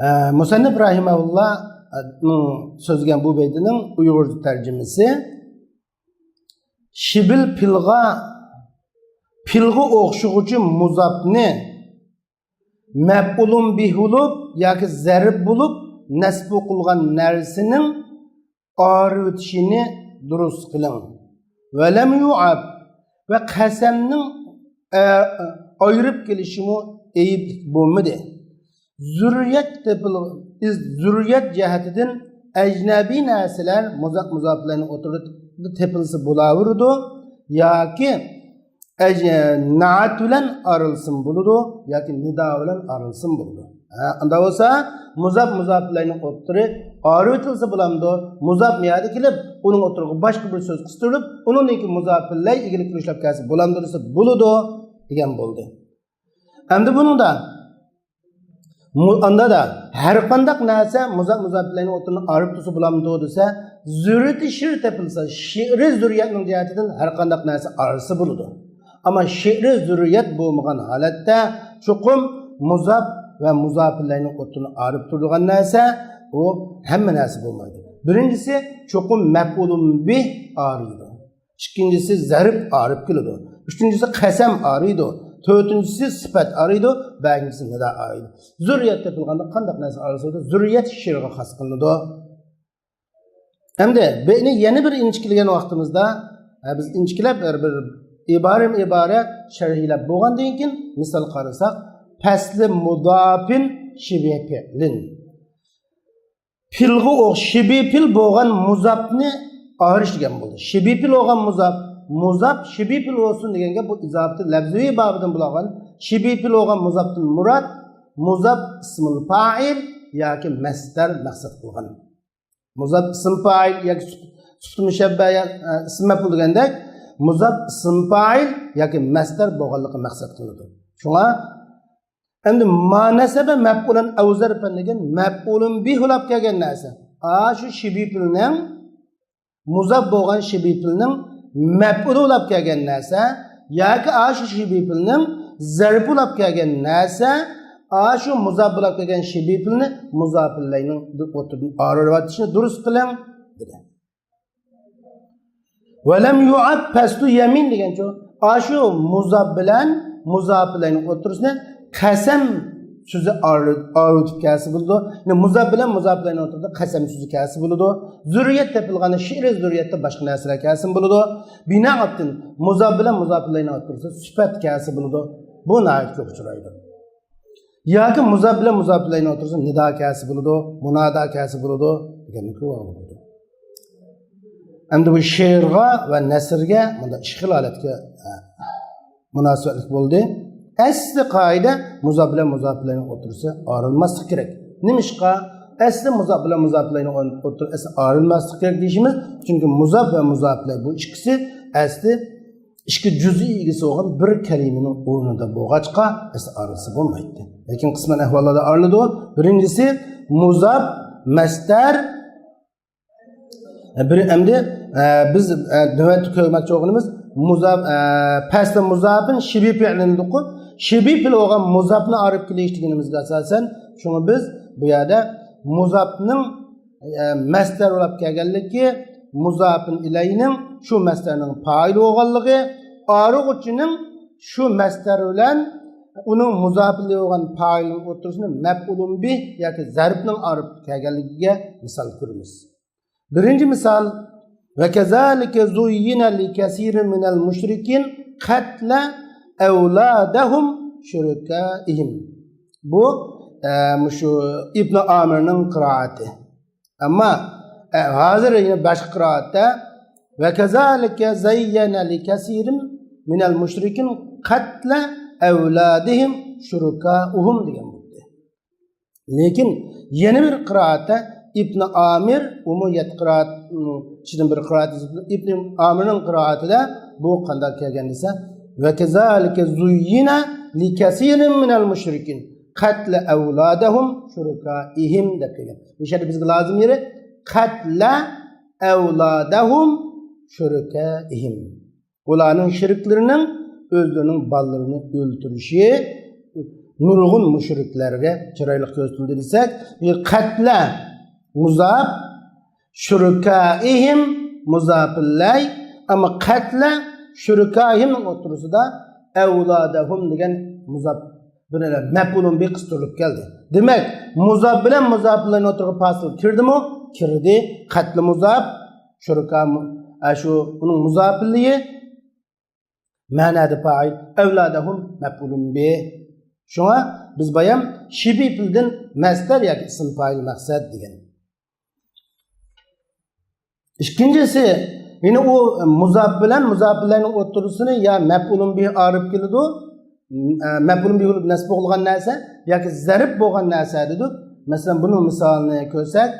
ئە، مۇسەننىپ رەھىمەھۇللانىڭ سۆزلىگەن بۇ بەيتىنىڭ ئۇيغۇرچە تەرجىمىسى، شىبىل پىلغا پىلغا ئوخشىغۇچى مۇزاپنى مەپئۇلۇن بىھ بولۇپ ياكى زەرپ بولۇپ نەسبۇ قىلغان نەرسىنىڭ ئايرىۋېتىشىنى دۇرۇس قىلىڭ. ۋەلەم يۇئەب، ۋە قەسەمنىڭ، ئە، ئايرىپ كېلىشىمۇ ئەيىب بولمىدى. زۇررىيەت تېپىل-، ئىز-، زۇررىيەت جەھەتىدىن ئەجنەبىي نەرسىلەر مۇزاپ مۇزاپىلەينىڭ ئوتتۇرىدا تېپىلسا بولاۋېرىدۇ ياكى ئەج-، نائەت بىلەن ئايرىلسىمۇ بولىدۇ ياكى نىدا بىلەن ئايرىلسىمۇ بولىدۇ. ھە، ئۇنداق بولسا، مۇزاپ مۇزاپىلەينىڭ ئوتتۇرى ئايرىۋېتىلسا بولامدۇ؟ مۇزاپ مۇيەدە كېلىپ، ئۇنىڭ ئوتتۇرىغا باشقا بىر سۆز قىستۇرۇلۇپ، ئۇنىڭدىن كېيىن مۇزاپىلەي ئىگىلىك كۆرسىتىلىپ كەلسە بولامدۇ دېسە، بولىدۇ دېگەن بولدى. ئەمدى بۇنىڭدا، مۇ-، ئاندا دا ھەر قانداق نەرسە مۇزاپ مۇزاپىلەينىڭ ئوتتۇرىنى ئايرىپ تۇرسا بولامدۇ دېسە، زۇررىيىتى شىر تېپىلسا، شېئىرىي زۇررىيەتنىڭ جەھەتىدىن ھەر قانداق نەرسە ئايرىلسا بولىدۇ. ئەمما شېئىرىي زۇررىيەت بولمىغان ھالەتتە چوقۇم مۇزاپ ۋە مۇزاپىلەينىڭ ئوتتۇرىنى ئايرىپ تۇرىدىغان نەرسە، ئۇ ھەممە نەرسە بولمايدۇ. بىرىنچىسى، چوقۇم مەپئۇلۇن بىھ ئايرىلىدۇ. ئىككىنچىسى، زەرپ ئايرىپ كېلىدۇ. ئۈچىنچىسى، قەسەم ئايرىيدۇ. تۆتىنچىسى، سۈپەت ئايرىيدۇ. بەشىنچىسى، نىدا ئايرىيدۇ. زۇررىيەت تېپىلغاندا قانداق نەرسە ئايرىلسا، زۇررىيەت شېئىرغا خاس قىلىنىدۇ. ئەمدى بېيتنى يەنە بىر ئىنچىكىلىگەن ۋاقتىمىزدا، ھە، بىز ئىنچىكىلەپ ھەر بىر ئىبارىمۇ ئىبارە شەرھلەپ بولغاندىن كېيىن مىسال قارىساق، پەسلى مۇزاپىن شىبھى پېئلىن. پېئىلغا ئوخ-، شىبھى پېئىل بولغان مۇزاپنى ئايرىش دېگەن بولدى. شىبھى پېئىل بولغان مۇزاپ، مۇزاپ شىبھى پېئىل بولسۇن دېگەن گەپ، بۇ ئىزاپىتى لەفزىۋى بابىدىن بولغان. شىبھى پېئىل بولغان مۇزاپتىن مۇراد مۇزاپ ئىسمۇل پائىل ياكى مەسدەر مەقسەت قىلغان. مۇزاپ ئىسىم پائىل ياكى سۈپ-، سۈپىتى مۇشەببە يا، ئە، ئىسىم مەپئۇل دېگەندەك، مۇزاپ ئىسىم پائىل ياكى مەسدەر بولغانلىقى مەقسەت قىلىنىدۇ. شۇڭا ئەمدى ما نەسەبە مەپئۇلەن ئەۋ زەرپەن دېگەن مەپئۇلۇن بىھ بولاپ كەلگەن نەرسە. ئاشۇ شىبھى پېئىلنىڭ مۇزاپ بولغان شىبھى پېئىلنىڭ مەپئۇلى بولاپ كەلگەن نەرسە ياكى ئاشۇ شىبھى پېئىلنىڭ زەرپى بولاپ كەلگەن نەرسە، ئاشۇ مۇزاپ بولاپ كەلگەن شىبھى پېئىلنى مۇزاپىلەينىڭ ئوتتۇرىدىن ئايرىۋېتىشنى دۇرۇس قىلىڭ، دېدى. ۋەلەم يۇئەب پەسلۇ يەمىن دېگەنچۇ، ئاشۇ مۇزاپ بىلەن مۇزاپىلەينىڭ ئوتتۇرىسىنى قەسەم سۆزى ئايرى-، ئايرىۋېتىپ كەلسە بولىدۇ. يەنى مۇزاپ بىلەن مۇزاپىلەينىڭ ئوتتۇرىسىدا قەسەم سۆزى كەلسە بولىدۇ. زۇررىيەت تېپىلغاندا شېئىرىي زۇررىيەتتە باشقا نەرسىلەر كەلسىمۇ بولىدۇ. بىنائەتتىن مۇزاپ بىلەن مۇزاپىلەينىڭ ئوتتۇرىسىدا سۈپەت كەلسە بولىدۇ. بۇ ناھايىتى كۆپ ئۇچرايدۇ. ياكى مۇزاپ بىلەن مۇزاپىلەينىڭ ئوتتۇرىسىدا نىدا كەلسە بولىدۇ، مۇنادا كەلسە بولىدۇ دېگەننى كۆرۈۋالغىلى بولىدۇ. ئەمدى بۇ شېئىرغا ۋە نەسرگە مۇنداق ئىككى خىل ھالەتكە، ئە، مۇناسىۋەتلىك بولدى. ئەسلى قائىدە مۇزاپ بىلەن مۇزاپىلەينىڭ ئوتتۇرىسى ئايرىلماسلىقى كېرەك. نېمىشقا؟ ئەسلى مۇزاپ بىلەن مۇزاپىلەينىڭ ئوتتۇرىسى ئايرىلماسلىقى كېرەك دېيىشىمىز، چۈنكى مۇزاپ ۋە مۇزاپىلەي بۇ ئىككىسى ئەسلى ئىككى جۈزئىي ئىگىسى بولغان بىر كەلىمىنىڭ ئورنىدا بولغاچقا، ئەسلى ئايرىلسا بولمايتتى. لېكىن قىسمەن ئەھۋاللاردا ئايرىلىدۇ. بىرىنچىسى، مۇزاپ، مەسدەر. بىر، ئەمدى، ئە، بىز، ئە، نۆۋەتتە كۆرمەكچى بولغىنىمىز مۇزاپ، ئە، پەسلى مۇزاپىن شىبھى پېئىلىن دېدۇققۇ. شىبھى پېئىل بولغان مۇزاپنى ئايرىپ كېلىش دېگىنىمىزگە ئاساسەن، شۇڭا بىز بۇ يەردە مۇزاپنىڭ ئە، مەسدەر بولاپ كەلگەنلىكى، مۇزاپىن ئىلەينىڭ شۇ مەسدەرنىڭ پائىلى بولغانلىقى، ئايرىغۇچىنىڭ شۇ مەسدەر بىلەن ئۇنىڭ مۇزاپىن ئىلەيھى بولغان پائىلىنىڭ ئوتتۇرىسىنى مەپئۇلۇن بىھ ياكى زەرپنىڭ ئايرىپ كەلگەنلىكىگە مىسال كۆرىمىز. بىرىنچى مىسال، ۋەكەزالىكە زۇييىنە لىكەسىرىن مىنەل مۇشرىكىن قەتلە ئەۋلادەھۇم شۇرىكائىھىم. بۇ، ئە، مۇشۇ ئىبنى ئامىرنىڭ قىرائىتى. ئەمما، ئە، ھازىر يەنە باشقا قىرائەتتە، ۋەكەزالىكە زەييەنە لىكەسىرىن مىنەل مۇشرىكىن قەتلە ئەۋلادىھىم شۇرىكائۇھۇم دېگەن بولدى. لېكىن يەنە بىر قىرائەتتە ئىبنى ئامىر، ئۇمۇ يەتتە قىرائەت، ئىچىدىن بىر قىرائەت، ئىبنى ئامىرنىڭ قىرائىتىدە بۇ قانداق كەلگەن دېسە، ۋەكەزالىكە زۇييىنە لىكەسىرىن مىنەل مۇشرىكىن قەتلە ئەۋلادەھۇم شۇرىكائىھىم دەپ كەلگەن. بۇ يەردە بىزگە لازىم يېرى قەتلە ئەۋلادەھۇم شۇرىكائىھىم. ئۇلارنىڭ شېرىكلىرىنىڭ ئۆزلىرىنىڭ بالىلىرىنى ئۆلتۈرۈشى نۇرغۇن مۇشرىكلەرگە چىرايلىق كۆرسىتىلدى دېسەك، قەتلە مۇزاپ، شۇرىكائىھىم مۇزاپىللەي، ئەمما قەتلە شۇرىكائىھىمنىڭ ئوتتۇرىسىدا ئەۋلادەھۇم دېگەن مۇزاپ بىلەن مەپئۇلۇن بىھ قىستۇرۇلۇپ كەلدى. دېمەك، مۇزاپ بىلەن مۇزاپىلەينىڭ ئوتتۇرىغا پاسىل كىردىمۇ؟ كىردى. قەتلى مۇزاپ، شۇرىكا مۇ-، ئە، شۇ ئۇنىڭ مۇزاپىلىيى، مەنادە پائىل، ئەۋلادەھۇم مەپئۇلۇن بىھ. شۇڭا بىز بايام شىبى پېئىلدىن مەسدەر ياكى ئىسىم پائىل مەقسەت دېگەن. ئىككىنچىسى، يەنى ئۇ مۇزاپ بىلەن مۇزاپىلەينىڭ ئوتتۇرىسىنى يا مەپئۇلۇن بىھ ئارىپ كېلىدۇ. مەپئۇلۇن بىھ بولۇپ نەسب بولغان نەرسە ياكى زەرب بولغان نەرسە دېدۇق. مەسىلەن، بۇنىڭ مىسالىنى كۆرسەك،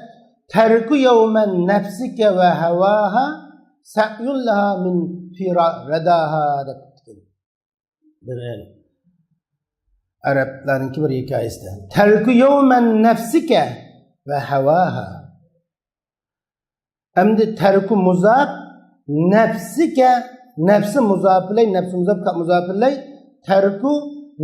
تەركۇ يەۋمەن نەپسىكە ۋە ھەۋاھا سەئيۇن لەھا مىن فىرا رەداھا دەپ كەتكەن. بىر ئەرەبلەرنىڭكى بىر ھېكايىسىدە. تەركۇ يەۋمەن نەپسىكە ۋە ھەۋاھا. ئەمدى تەركۇ مۇزاپ، نەپسىكە، نەپسى مۇزاپىلەي، نەپسى مۇزاپ، كاپ مۇزاپىلەي، تەركۇ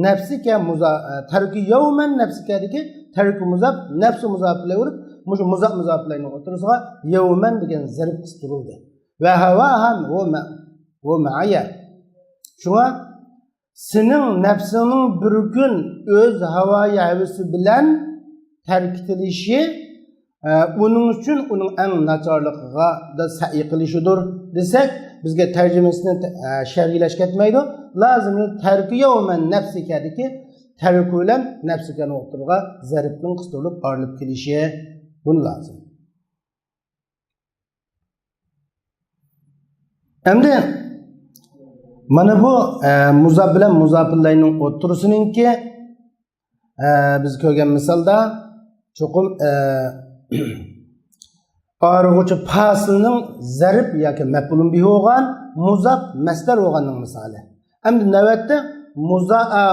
نەپسىكە مۇزا-، تەركۇ يەۋمەن نەپسىكەدىكى تەركۇ مۇزاپ، نەپسى مۇزاپىلەي بولۇپ، مۇشۇ مۇزاپ مۇزاپىلەينىڭ ئوتتۇرىسىغا يەۋمەن دېگەن زەرب قىستۇرۇلدى. ۋە ھەۋاھا ۋە مە-، ۋە مەئەيە. شۇڭا سېنىڭ نەپسىڭنىڭ بىر كۈن ئۆز ھاۋايى ھەۋىسى بىلەن تەرك ئېتىلىشى، ئە، ئۇنىڭ ئۈچۈن ئۇنىڭ ئەڭ ناچارلىقىغا دا سەئي قىلىشىدۇر دېسەك، بىزگە تەرجىمىسىنى، ئە، شەرھلەش كەتمەيدۇ. لازىمى تەركۇ يەۋمەن نەپسىكەدىكى تەركۇ بىلەن نەپسىكەنىڭ ئوتتۇرىغا زەربنىڭ قىستۇرۇلۇپ ئايرىلىپ كېلىشى. بۇنى لازىم. ئەمدى مانا بۇ، ئە، مۇزاپ بىلەن مۇزاپىلەينىڭ ئوتتۇرىسىنىڭكى، ئە، بىز كۆرگەن مىسالدا چوقۇم، ئە، ئايرىغۇچى پاسىلنىڭ زەرب ياكى مەپئۇلۇن بىھ بولغان، مۇزاپ مەسدەر بولغاننىڭ مىسالى. ئەمدى نۆۋەتتە مۇزا-، ئا،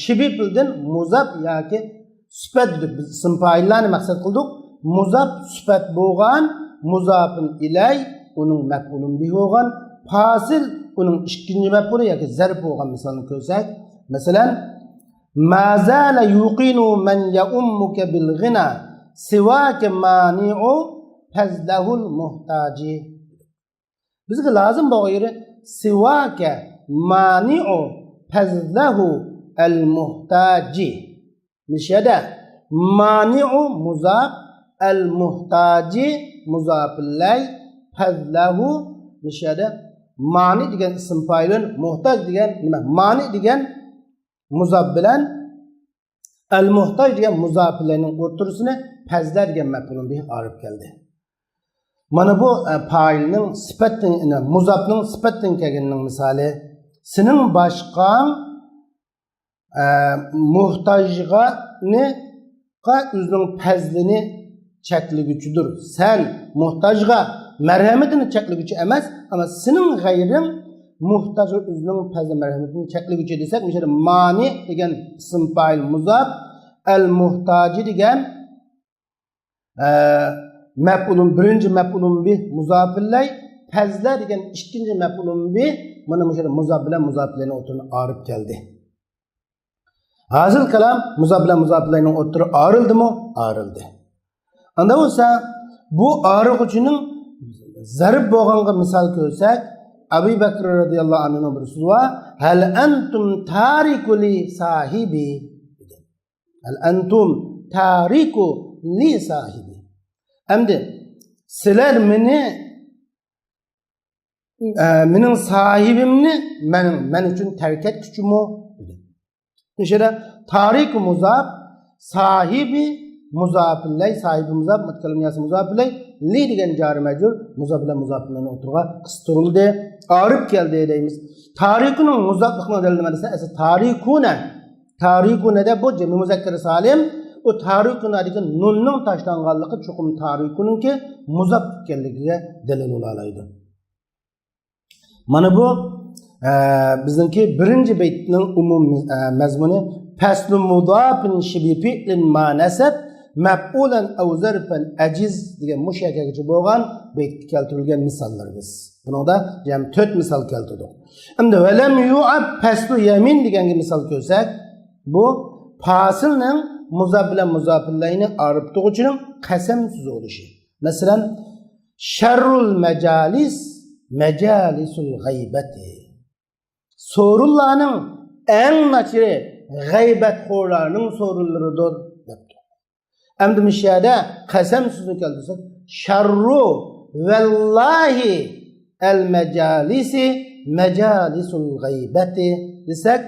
شىبى پېئىلدىن مۇزاپ ياكى سۈپەت دېدۇق. بىز ئىسىم پائىللارنى مەقسەت قىلدۇق. مۇزاپ سۈپەت بولغان، مۇزاپىن ئىلەي، ئۇنىڭ مەپئۇلۇن بىھ بولغان، پاسىل، ئۇنىڭ ئىككىنچى مەپئۇلى ياكى زەرب بولغان مىسالنى كۆرسەك، مەسىلەن، ما زال يوقن من يؤمك بالغنى سواك مانع فضله المحتاج. بىزگە لازىم بولغان يېرى سىۋاكە مانىئۇ پەزلەھۇ ئەل مۇھتاجى. مۇشۇ يەردە مانىئۇ مۇزاپ، ئەل مۇھتاجى مۇزاپىللەي، پەزلەھۇ. مۇشۇ يەردە مانى دېگەن ئىسىم پائىل، مۇھتاج دېگەن نېمە؟ مانى دېگەن مۇزاپ بىلەن ئەل مۇھتاج دېگەن مۇزاپىلەينىڭ ئوتتۇرىسىنى پەزلە دېگەن مەپئۇلۇن بىھ ئارىپ كەلدى. مانا بۇ، ئە، پائىلنىڭ سۈپەتتىن، ئە، مۇزاپنىڭ سۈپەتتىن كەلگىنىنىڭ مىسالى. سېنىڭ باشقاڭ، ئە، مۇھتاجغا نى، غا ئۆزىنىڭ پەزلىنى چەكلىگۈچىدۇر. سەن مۇھتاجغا مەرھەمىتىنى چەكلىگۈچى ئەمەس، ئەمما سېنىڭ غەيرىڭ مۇھتاجغا ئۆزىنىڭ پەزلى مەرھەمىتىنى چەكلىگۈچى دېسەك، مۇشۇ يەردە مانى دېگەن ئىسىم پائىل مۇزاپ، ئەل مۇھتاجى دېگەن، ئە، مەپئۇلۇن، بىرىنچى مەپئۇلۇن بىھ مۇزاپىللەي، پەزلە دېگەن ئىككىنچى مەپئۇلۇن بىھ، مانا مۇشۇ يەردە مۇزاپ بىلەن مۇزاپىللەينىڭ ئوتتۇرىنى ئارىپ كەلدى. ھازىل كالام مۇزاپ بىلەن مۇزاپىلەينىڭ ئوتتۇرا ئايرىلدىمۇ؟ ئايرىلدى. ئاندا بولسا، بۇ ئايرىغۇچىنىڭ زەرب بولغانغا مىسال كۆرسەك، ئەبۇ بەكرى رەزىياللاھۇ ئەنھۇنىڭ بىر سۆزى بار، ھەل ئەنتۇم تارىكۇ لى ساھىبى. ھەل ئەنتۇم تارىكۇ لى ساھىبى. ئەمدى سىلەر مېنى ئە، مېنىڭ ساھىبىمنى مەن، مەن ئۈچۈن تەرك ئەتكۈچىمۇ؟ دېدى. مۇشۇ يەردە تارىكۇ مۇزاپ، ساھىبى مۇزاپىللەي، ساھىبى مۇزاپ، مۇتەكەللىم ياسى مۇزاپىللەي، لى دېگەن جارى مەجرۇر، مۇزاپ بىلەن مۇزاپىللەينىڭ ئوتتۇرىغا قىستۇرۇلدى، ئارىپ كەلدى دەيمىز. تارىكۇنىڭ مۇزاپلىقنىڭ دەلىلى نېمە دېسە، ئەسلى تارىكۇنە. تارىكۇنەدە بۇ جەمئىي مۇزەككىرى سالىم، ئۇ تارىكۇنەدىكى نۇننىڭ تاشلانغانلىقى چوقۇم تارىكۇنىڭكى مۇزاپ ئىكەنلىكىگە دەلىل بولالايدۇ. مانا بۇ، ئە، بىزنىڭكى بىرىنچى بەيتنىڭ ئومۇمىي، ئە، مەزمۇنى، پەسلۇ مۇزاپىن شىبى پىئلىن ما نەسەب، مەپئۇلەن ئەۋ زەرفەن ئەجىز دېگەن مۇشۇ يەرگىچە بولغان بەيتتە كەلتۈرۈلگەن مىساللىرىمىز. بۇنىڭدا يەنە تۆت مىسال كەلتۈردۇق. ئەمدى ۋەلەم يۇئەب پەسلۇ يەمىن دېگەنگە مىسال كۆرسەك، بۇ پاسىلنىڭ مۇزاپ بىلەن مۇزاپىللەينى ئارىپ تۇغۇچىنىڭ قەسەم سۆزى بولۇشى. مەسىلەن، شەررۇل مەجالىس مەجالىسۇل غەيبەتى. سورۇنلارنىڭ ئەڭ ناچىرى غەيبەتخورلارنىڭ سورۇنلىرىدۇر، دەپتۇ. ئەمدى مۇشۇ يەردە قەسەم سۆزىنى كەلتۈرسەك، شەررۇ ۋەللاھى ئەل مەجالىسى مەجالىسۇل غەيبەتى دېسەك،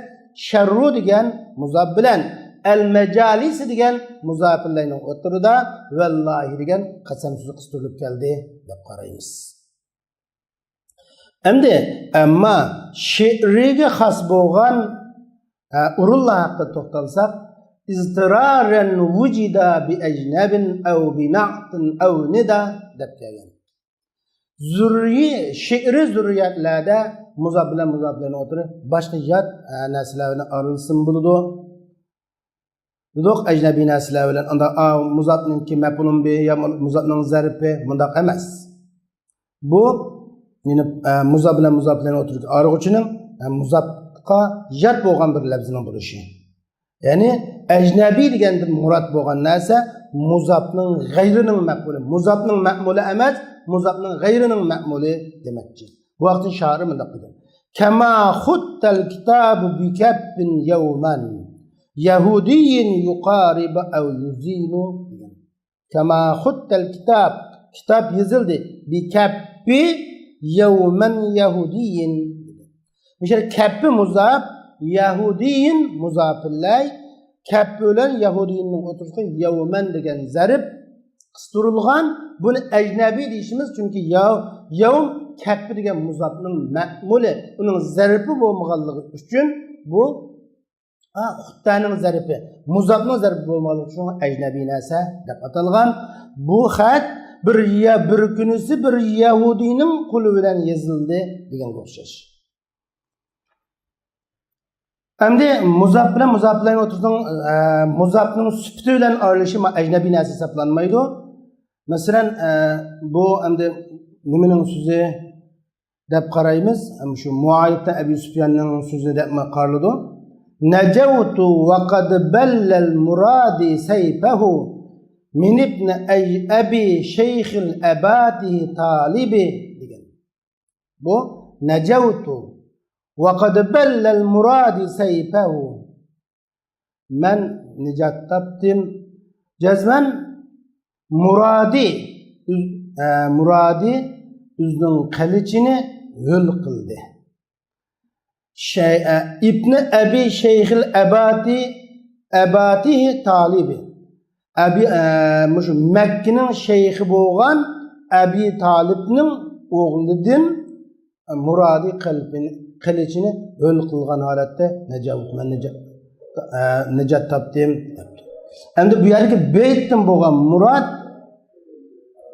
شەررۇ دېگەن مۇزاپ بىلەن، ئەل مەجالىسى دېگەن مۇزاپىلەينىڭ ئوتتۇرىدا، ۋەللاھى دېگەن قەسەم سۆزى قىستۇرۇلۇپ كەلدى دەپ قارايمىز. ئەمدى، ئەمما شېئىرىگە خاس بولغان، ئە، ئورۇنلار ھەققىدە توختالساق، ئىزتىرارەن ۋۇجىدا بىئەجنەبىن ئەۋ بىنەئتىن ئەۋ نىدا دەپ كەلگەن. زۇررىي، شېئىرىي زۇررىيەتلەردە مۇزاپ بىلەن مۇزاپلەرنىڭ ئوتتۇرى باشقا يات، ئە، نەرسىلەر بىلەن ئارىلىسىمۇ بولىدۇ. دېدۇق، ئەجنەبىي نەرسىلەر بىلەن ئاندا، ئا، مۇزاپنىڭكى مەپئۇلۇن بىھى يا مۇزاپنىڭ زەرپى، مۇنداق ئەمەس. بۇ، يەنى، ئە، مۇزاپ بىلەن مۇزاپلەرنىڭ ئوتتۇرىدىكى ئايرىغۇچىنىڭ، ئە، مۇزاپقا يات بولغان بىر لەپزىنىڭ بولۇشى. يەنى، ئەجنەبىي دېگەندىن مۇراد بولغان نەرسە مۇزاپنىڭ غەيرىنىڭ مەپئۇلى. مۇزاپنىڭ مەپئۇلى ئەمەس، مۇزاپنىڭ غەيرىنىڭ مەپئۇلى دېمەكچى. بۇ ھەقتە شائىر مۇنداق دېگەن. كما خط الكتاب بكف يوما يهودي يقارب أو يزين دېگەن. كما خط الكتاب، كىتاب يېزىلدى. بكف يوما يهودي. مۇشۇ كەپپى مۇزاپ، يەھۇدىيىن مۇزاپىللەي، كەپپى بىلەن يەھۇدىيىننىڭ ئوتتۇرىسىغا يەۋمەن دېگەن زەرپ قىستۇرۇلغان. بۇنى ئەجنەبىي دېيىشىمىز، چۈنكى يەۋ، يەۋم كەپپى دېگەن مۇزاپنىڭ مەئمۇلى، ئۇنىڭ زەرپى بولمىغانلىقى ئۈچۈن بۇ، ھا، خۇتتەنىڭ زەرپى، مۇزاپنىڭ زەرپى بولمىغانلىقى ئۈچۈن ئەجنەبىي نەرسە دەپ ئاتالغان. بۇ خەت بىر يە-، بىر كۈنىسى بىر يەھۇدىينىڭ قولى بىلەن يېزىلدى دېگەنگە ئوخشاش. ئەمدى مۇزاپ بىلەن مۇزاپلەرنىڭ ئوتتۇرىسىنىڭ، ئە، مۇزاپنىڭ سۈپىتى بىلەن ئارىلىشىشى ما-، ئەجنەبىي نەرسە ھېسابلانمايدۇ. مەسىلەن، ئە، بۇ ئەمدى نېمىنىڭ سۆزى دەپ قارايمىز؟ ئەمدى شۇ مۇئاۋىيە ئەبى سۇفياننىڭ سۆزى دەپمۇ قارىلىدۇ. نجوت وقد بل المرادي سيفه من ابن أي-، أبي شيخ الأباطه طالب دېگەن. بۇ نجوت وقد بل المرادي سيفه. مەن نىجات تاپتىم. جەزمەن مۇرادى، ئۆز-، ئە، مۇرادى ئۆزىنىڭ قىلىچىنى ھۆل قىلدى. شەي-، ئە، ئىبنى ئەبى شەيخىل ئەباتى، ئەباتىھى تالىبى. ئەبى، ئە، مۇشۇ مەككىنىڭ شەيخى بولغان ئەبى تالىبنىڭ ئوغلىدىن مۇرادى قەلبىنى، قىلىچىنى ھۆل قىلغان ھالەتتە نەجاۋت، مەن نىجا-، ئە، نىجات تاپتىم، دەپتۇ. ئەمدى بۇ يەردىكى بەيتتىن بولغان مۇراد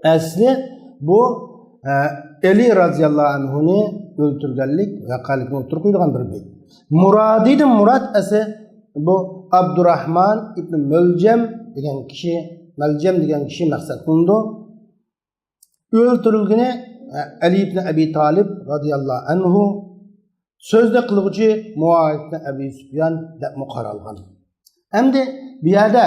ئەسلى بۇ، ئە، ئەلى رازىياللاھۇ ئەنھۇنى ئۆلتۈرگەنلىك ۋەقەلىكنى ئوتتۇرىغا قويىدىغان بىر بەيت. مۇرادىدىن مۇراد ئەسلى بۇ ئابدۇراھمان ئىبنى مۆلجەم دېگەن كىشى، مەلجەم دېگەن كىشى مەقسەت قىلىنىدۇ. ئۆلتۈرۈلگىنى، ئە، ئەلى ئىبنى ئەبى تالىپ رازىياللاھۇ ئەنھۇ، سۆزنى قىلغۇچى مۇئاۋىيە ئىبنى ئەبى سۇپيان دەپمۇ قارالغان. ئەمدى بۇ يەردە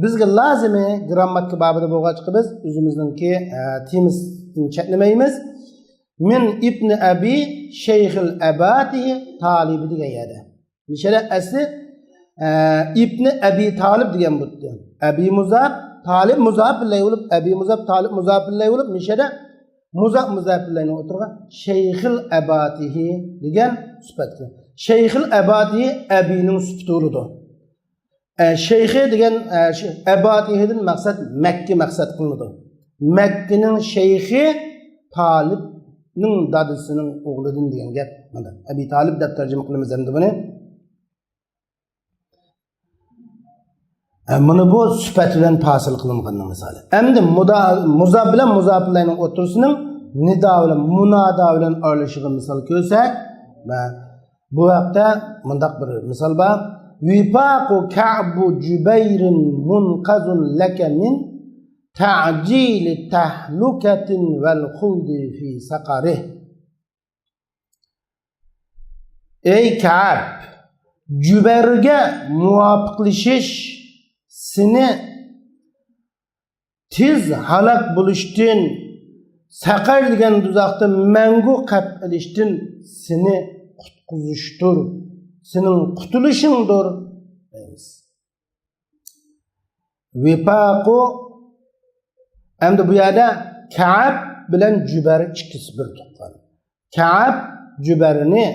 بىزگە لازىمى گىرامماتىكا بابىدا بولغاچقا بىز ئۆزىمىزنىڭكى، ئە، تېمىسىدىن چەتنىمەيمىز. مىن ئىبنى ئەبى شەيخىل ئەباتىھى تالىبى دېگەن يەردە. مىشەدە ئەسلى، ئە، ئىبنى ئەبى تالىب دېگەن بۇتتى. ئەبى مۇزاپ، تالىب مۇزاپىللەي بولۇپ، ئەبى مۇزاپ، تالىب مۇزاپىللەي بولۇپ، مىشەدە مۇزاپ مۇزاپىللەينىڭ ئوتتۇرىغا شەيخىل ئەباتىھى دېگەن سۈپەتكە. شەيخىل ئەباتىھى ئەبىنىڭ سۈپىتى بولىدۇ. ئە، شەيخى دېگەن، ئە، شۇ ئەباتىھىدىن مەقسەت مەككە مەقسەت قىلىنىدۇ. مەككىنىڭ شەيخى تالىبنىڭ دادىسىنىڭ ئوغلىدىن دېگەن گەپ. مانا، ئەبى تالىب دەپ تەرجىمە قىلىمىز ئەمدى بۇنى. ئە، مانا بۇ سۈپەت بىلەن پاسىل قىلىنغاننىڭ مىسالى. ئەمدى مۇدا-، مۇزاپ بىلەن مۇزاپىللەينىڭ ئوتتۇرىسىنىڭ نىدا بىلەن مۇنادا بىلەن ئارىلىشىشىغا مىسال كۆرسەك، مە-، بۇ ھەقتە مۇنداق بىر مىسال بار. ۋىفاقۇ كەئبۇ جۇبەيرىن مۇنقەزۇن لەكە مىن تەئجىلى تەھلۇكەتىن ۋەل خۇلدى فى سەقەرىھ. ئەي كەئب، جۇبەيرگە مۇۋاپىقلىشىش سېنى تېز ھالاك بولۇشتىن، سەقەر دېگەن دوزاختا مەڭگۈ قېلىشتىن سېنى قۇتقۇزۇشتۇر، سېنىڭ قۇتۇلۇشۇڭدۇر دەيمىز. ۋىپاقۇ، ئەمدى بۇ يەردە كەئب بىلەن جۈبەر ئىككىسى بىر تۇغقان. كەئب جۈبەرنى،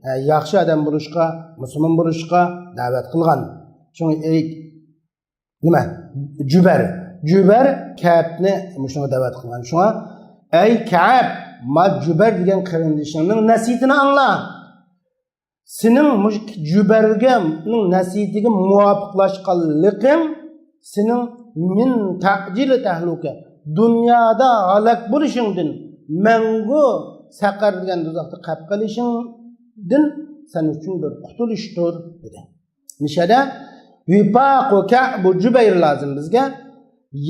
ئە، ياخشى ئادەم بولۇشقا، مۇسۇلمان بولۇشقا دەۋەت قىلغان. شۇڭا ئەي، نېمە؟ جۈبەر. جۈبەر كەئبنى مۇشۇنىڭغا دەۋەت قىلغان. شۇڭا، ئەي كەئب، ما جۈبەر دېگەن قېرىندىشىڭنىڭ نەسىھىتىنى ئاڭلا. سېنىڭ مۇشۇ جۈبەرگەنىڭ نەسىھىتىگە مۇۋاپىقلاشقانلىقىڭ سېنىڭ مىن تەئجىلى تەھلۇكە، دۇنيادا ھالاك بولۇشۇڭدىن، مەڭگۈ سەقەر دېگەن دوزاختا قېلىپ قېلىشىڭدىن سەن ئۈچۈن بىر قۇتۇلۇشتۇر، دېدى. مىشەدە ۋىپاقۇ كەئبۇ جۈبەير لازىم بىزگە.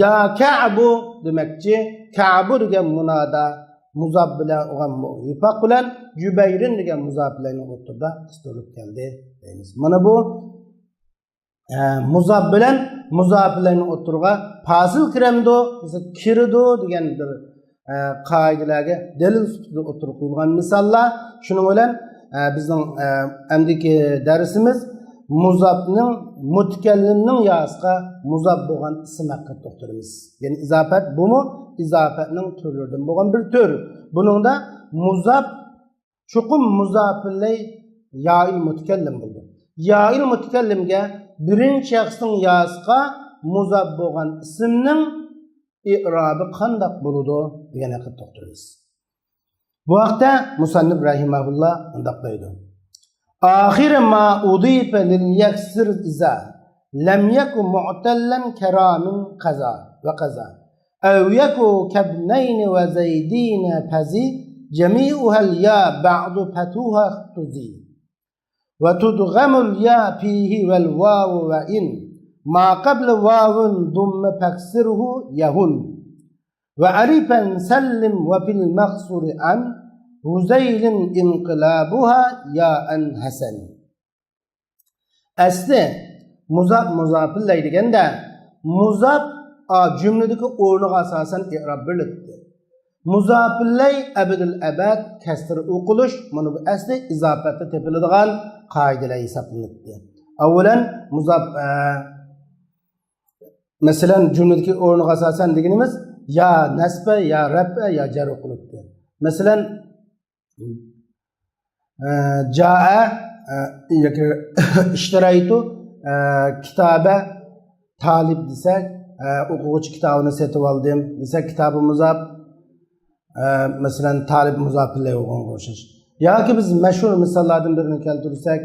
يا كەئبۇ دېمەكچى، كەئبۇ دېگەن مۇنادا، مۇزاپ بىلەن ئوغان مۇ-، ۋىپاق بىلەن جۈبەيرىن دېگەن مۇزاپلەرنىڭ ئوتتۇرىدا قىستۇرۇلۇپ كەلدى دەيمىز. مانا بۇ، ئە، مۇزاپ بىلەن مۇزاپلەرنىڭ ئوتتۇرىغا پاسىل كىرەمدۇ، بولمىسا كىرىدۇ دېگەن بىر، ئە، قائىدىلەرگە دەلىل سۈپىتىدە ئوتتۇرىغا قويۇلغان مىساللار. شۇنىڭ بىلەن، ئە، بىزنىڭ، ئە، ئەمدىكى دەرسىمىز مۇزاپنىڭ مۇتەكەللىمنىڭ ياسىغا مۇزاپ بولغان ئىسىم ھەققىدە توختىلىمىز. يەنى ئىزاپەت، بۇمۇ ئىزاپەتنىڭ تۈرلىرىدىن بولغان بىر تۈر. بۇنىڭدا مۇزاپ چوقۇم مۇزاپىلەي يائىل مۇتەكەللىم بولىدۇ. يائىل مۇتەكەللىمگە بىرىنچى شەخسنىڭ ياسىغا مۇزاپ بولغان ئىسىمنىڭ ئىئرابى قانداق بولىدۇ دېگەن ھەققىدە توختىلىمىز. بۇ ھەقتە مۇسەننىپ رەھىمەھۇللا مۇنداق دەيدۇ: آخر ما أضيف للميسر إذا لم يك معتلا كرام قضا وقضا، أو يك كابنين وزيدين فزي، جميعها اليا بعد فتوها اختزي. وتدغم اليا فيه والواو وإن ما قبل واو ضم فاكسره يهن. وألفا سلم وفي المقصور عن هذيل انقلابها ياء حسن. ئەسلى مۇزاپ مۇزاپىلەي دېگەندە، مۇزاپ، ئا، جۈملىدىكى ئورنىغا ئاساسەن ئىئراب بېرىلىدۇ. مۇزاپىلەي ئەبەدىل ئەبەد كەسرە ئوقۇلۇش، مانا بۇ ئەسلى ئىزاپەتتە تېپىلىدىغان قائىدىلەر ھېسابلىنىدۇ. ئەۋۋەلەن مۇزاپ، ئە، مەسىلەن، جۈملىدىكى ئورنىغا ئاساسەن دېگىنىمىز يا نەسبە، يا رەپئە، يا جەر ئوقۇلىدۇ. مەسىلەن، ئە، جائە، ئە، ياكى ئىشتىرايتۇ، ئە، كىتابە تالىب دېسەك، ئە، ئوقۇغۇچى كىتابىنى سېتىۋالدىم دېسەك، كىتابى مۇزاپ، ئە، مەسىلەن، تالىب مۇزاپىلەي بولغانغا ئوخشاش. ياكى بىز مەشھۇر مىساللاردىن بىرىنى كەلتۈرسەك،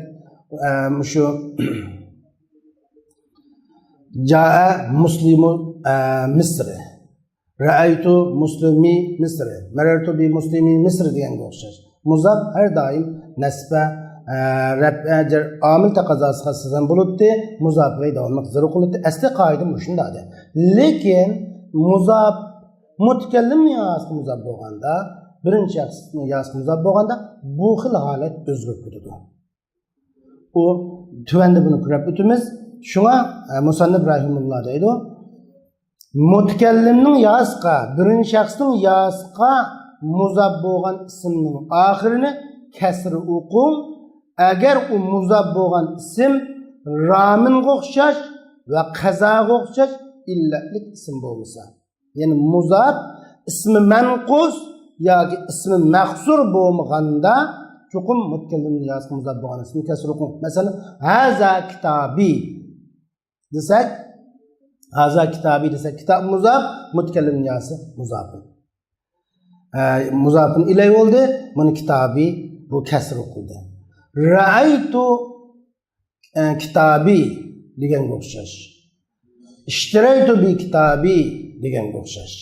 ئە، مۇشۇ جائە مۇسلىمۇ، ئە، مىسرى. رەئەيتۇ مۇسلىمى مىسرى، مەرەرتۇ بى مۇسلىمى مىسرى دېگەنگە ئوخشاش. مۇزاپ ھەر دائىم نەسبە، ئە، رەپئە، جەر، ئامىل تەقەززاسىغا ئاساسەن بولۇتتى، مۇزاپىلەي داۋاملىق زىر قىلىتتى. ئەسلى قائىدە مۇشۇنداق ئىدى. لېكىن مۇزاپ مۇتەكەللىمنىڭ ياسىغا مۇزاپ بولغاندا، بىرىنچى شەخسنىڭ ياسىغا مۇزاپ بولغاندا، بۇ خىل ھالەت ئۆزگىرىپ كېتىدۇ. ئۇ تۆۋەندە بۇنى كۆرۈپ ئۆتىمىز. شۇڭا، ئە، مۇسەننىپ رەھىمۇللا دەيدۇ، مۇتەكەللىمنىڭ ياسىغا، بىرىنچى شەخسنىڭ ياسىغا مۇزاپ بولغان ئىسىمنىڭ ئاخىرىنى كەسرە ئوقۇڭ، ئەگەر ئۇ مۇزاپ بولغان ئىسىم رامىنغا ئوخشاش ۋە قەزاغا ئوخشاش ئىللەتلىك ئىسىم بولمىسا. يەنى مۇزاپ ئىسمى مەنقۇس ياكى ئىسمى مەقسۇر بولمىغاندا، چوقۇم مۇتەكەللىم ياسىغا مۇزاپ بولغان ئىسمى كەسرە ئوقۇڭ. مەسىلەن، ھازا كىتابى دېسەك، ھازا كىتابى دېسەك، كىتاب مۇزاپ، مۇتەكەللىم ياسى مۇزاپىن. ئە، مۇزاپىن ئىلەي بولدى، مۇنى كىتابى، بۇ كەسرە ئوقۇلدى. رەئەيتۇ، ئە، كىتابى دېگەنگە ئوخشاش. ئىشتىرەيتۇ بى كىتابى دېگەنگە ئوخشاش.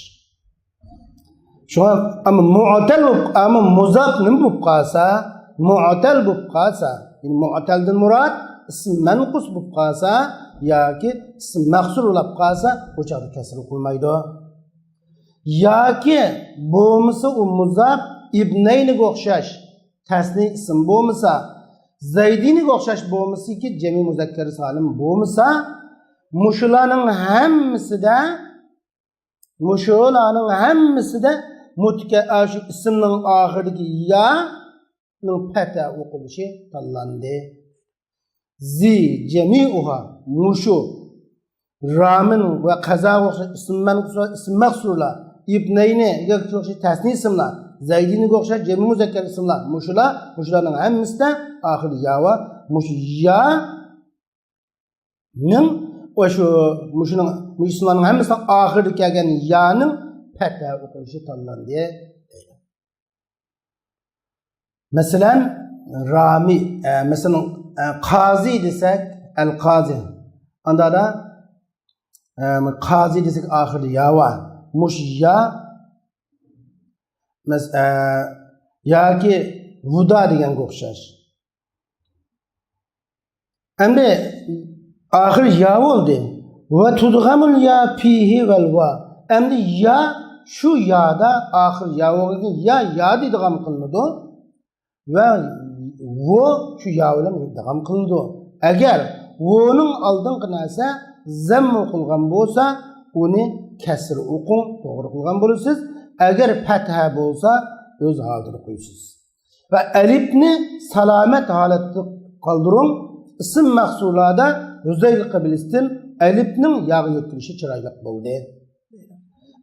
شۇڭا، ئەمما مۇئتەل بولۇپ، ئەمما مۇزاپ نېمە بولۇپ قالسا، مۇئتەل بولۇپ قالسا، يەنى مۇئتەلدىن مۇراد ئىسم مەنقۇس بولۇپ قالسا ياكى ئىسم مەقسۇر بولۇپ قالسا، بۇ چاغدا كەسرە ئوقۇلمايدۇ. ياكى بولمىسا ئۇ مۇزاپ ئىبنەينىگە ئوخشاش تەسنىي ئىسىم بولمىسا، زەيدىنىگە ئوخشاش بولمىسىكى جەمئىي مۇزەككەر سالىم بولمىسا، مۇشۇلارنىڭ ھەممىسىدە، مۇشۇلارنىڭ ھەممىسىدە مۇتىكە-، ئاشۇ ئىسىمنىڭ ئاخىرىدىكى يا يانىڭ پەتھە ئوقۇلۇشى تاللاندى. زى جەمىئۇھا، مۇشۇ رامىن ۋە قەزاغا ئوخشاش ئىسىم مەنقۇسلار، ئىسىم مەخسۇرلار، ئىبنەينى، ياكى شۇ ئوخشاش تەسنىي ئىسىملار، زەيدىنىگە ئوخشاش جەمئىي مۇزەككەر ئىسىملار، مۇشۇلار، مۇشۇلارنىڭ ەممىسىدە ئاخىرى يا بار. مۇشۇ يانىڭ، شۇ، مۇشۇنىڭ، مۇشۇ ئىسىملارنىڭ ھەممىسىنىڭ ئاخىرىدا كەلگەن يانىڭ پەتھە ئوقۇلۇشى تاللاندى. مەسىلەن، رامى، ئە، مەسىلەن، ئە، قازى دېسەك، ئەل قازى. ئاندادا، ئە، قازى دېسەك، ئاخىرىدا يا بار. مۇشۇ يا، مەس-، ئە، ياكى ھۇدا دېگەنگە ئوخشاش. ئەمدى ئاخىرى يا بولدى. ۋە تۇدغەمۇل يا فىھى ۋەل ۋا. ئەمدى يا، شۇ يادا، ئاخىرى يا بولغان يا، يادا ئىدغام قىلىنىدۇ. ۋە ۋۇ شۇ يا بىلەن ئىدغام قىلىنىدۇ. ئەگەر ۋۇنىڭ ئالدىنقى نەرسە زەممە ئوقۇلغان بولسا، ئۇنى كەسرە ئوقۇڭ، توغرا قىلغان بولىسىز. ئەگەر پەتھە بولسا، ئۆز ھالىتىدە قويىسىز. ۋە ئەلىپنى سالامەت ھالەتتە قالدۇرۇڭ. ئىسىم مەخسۇرلاردا ھۇزەيل قەبىلىسىدىن ئەلىپنىڭ ياغا يۆتكىلىشى چىرايلىق بولدى.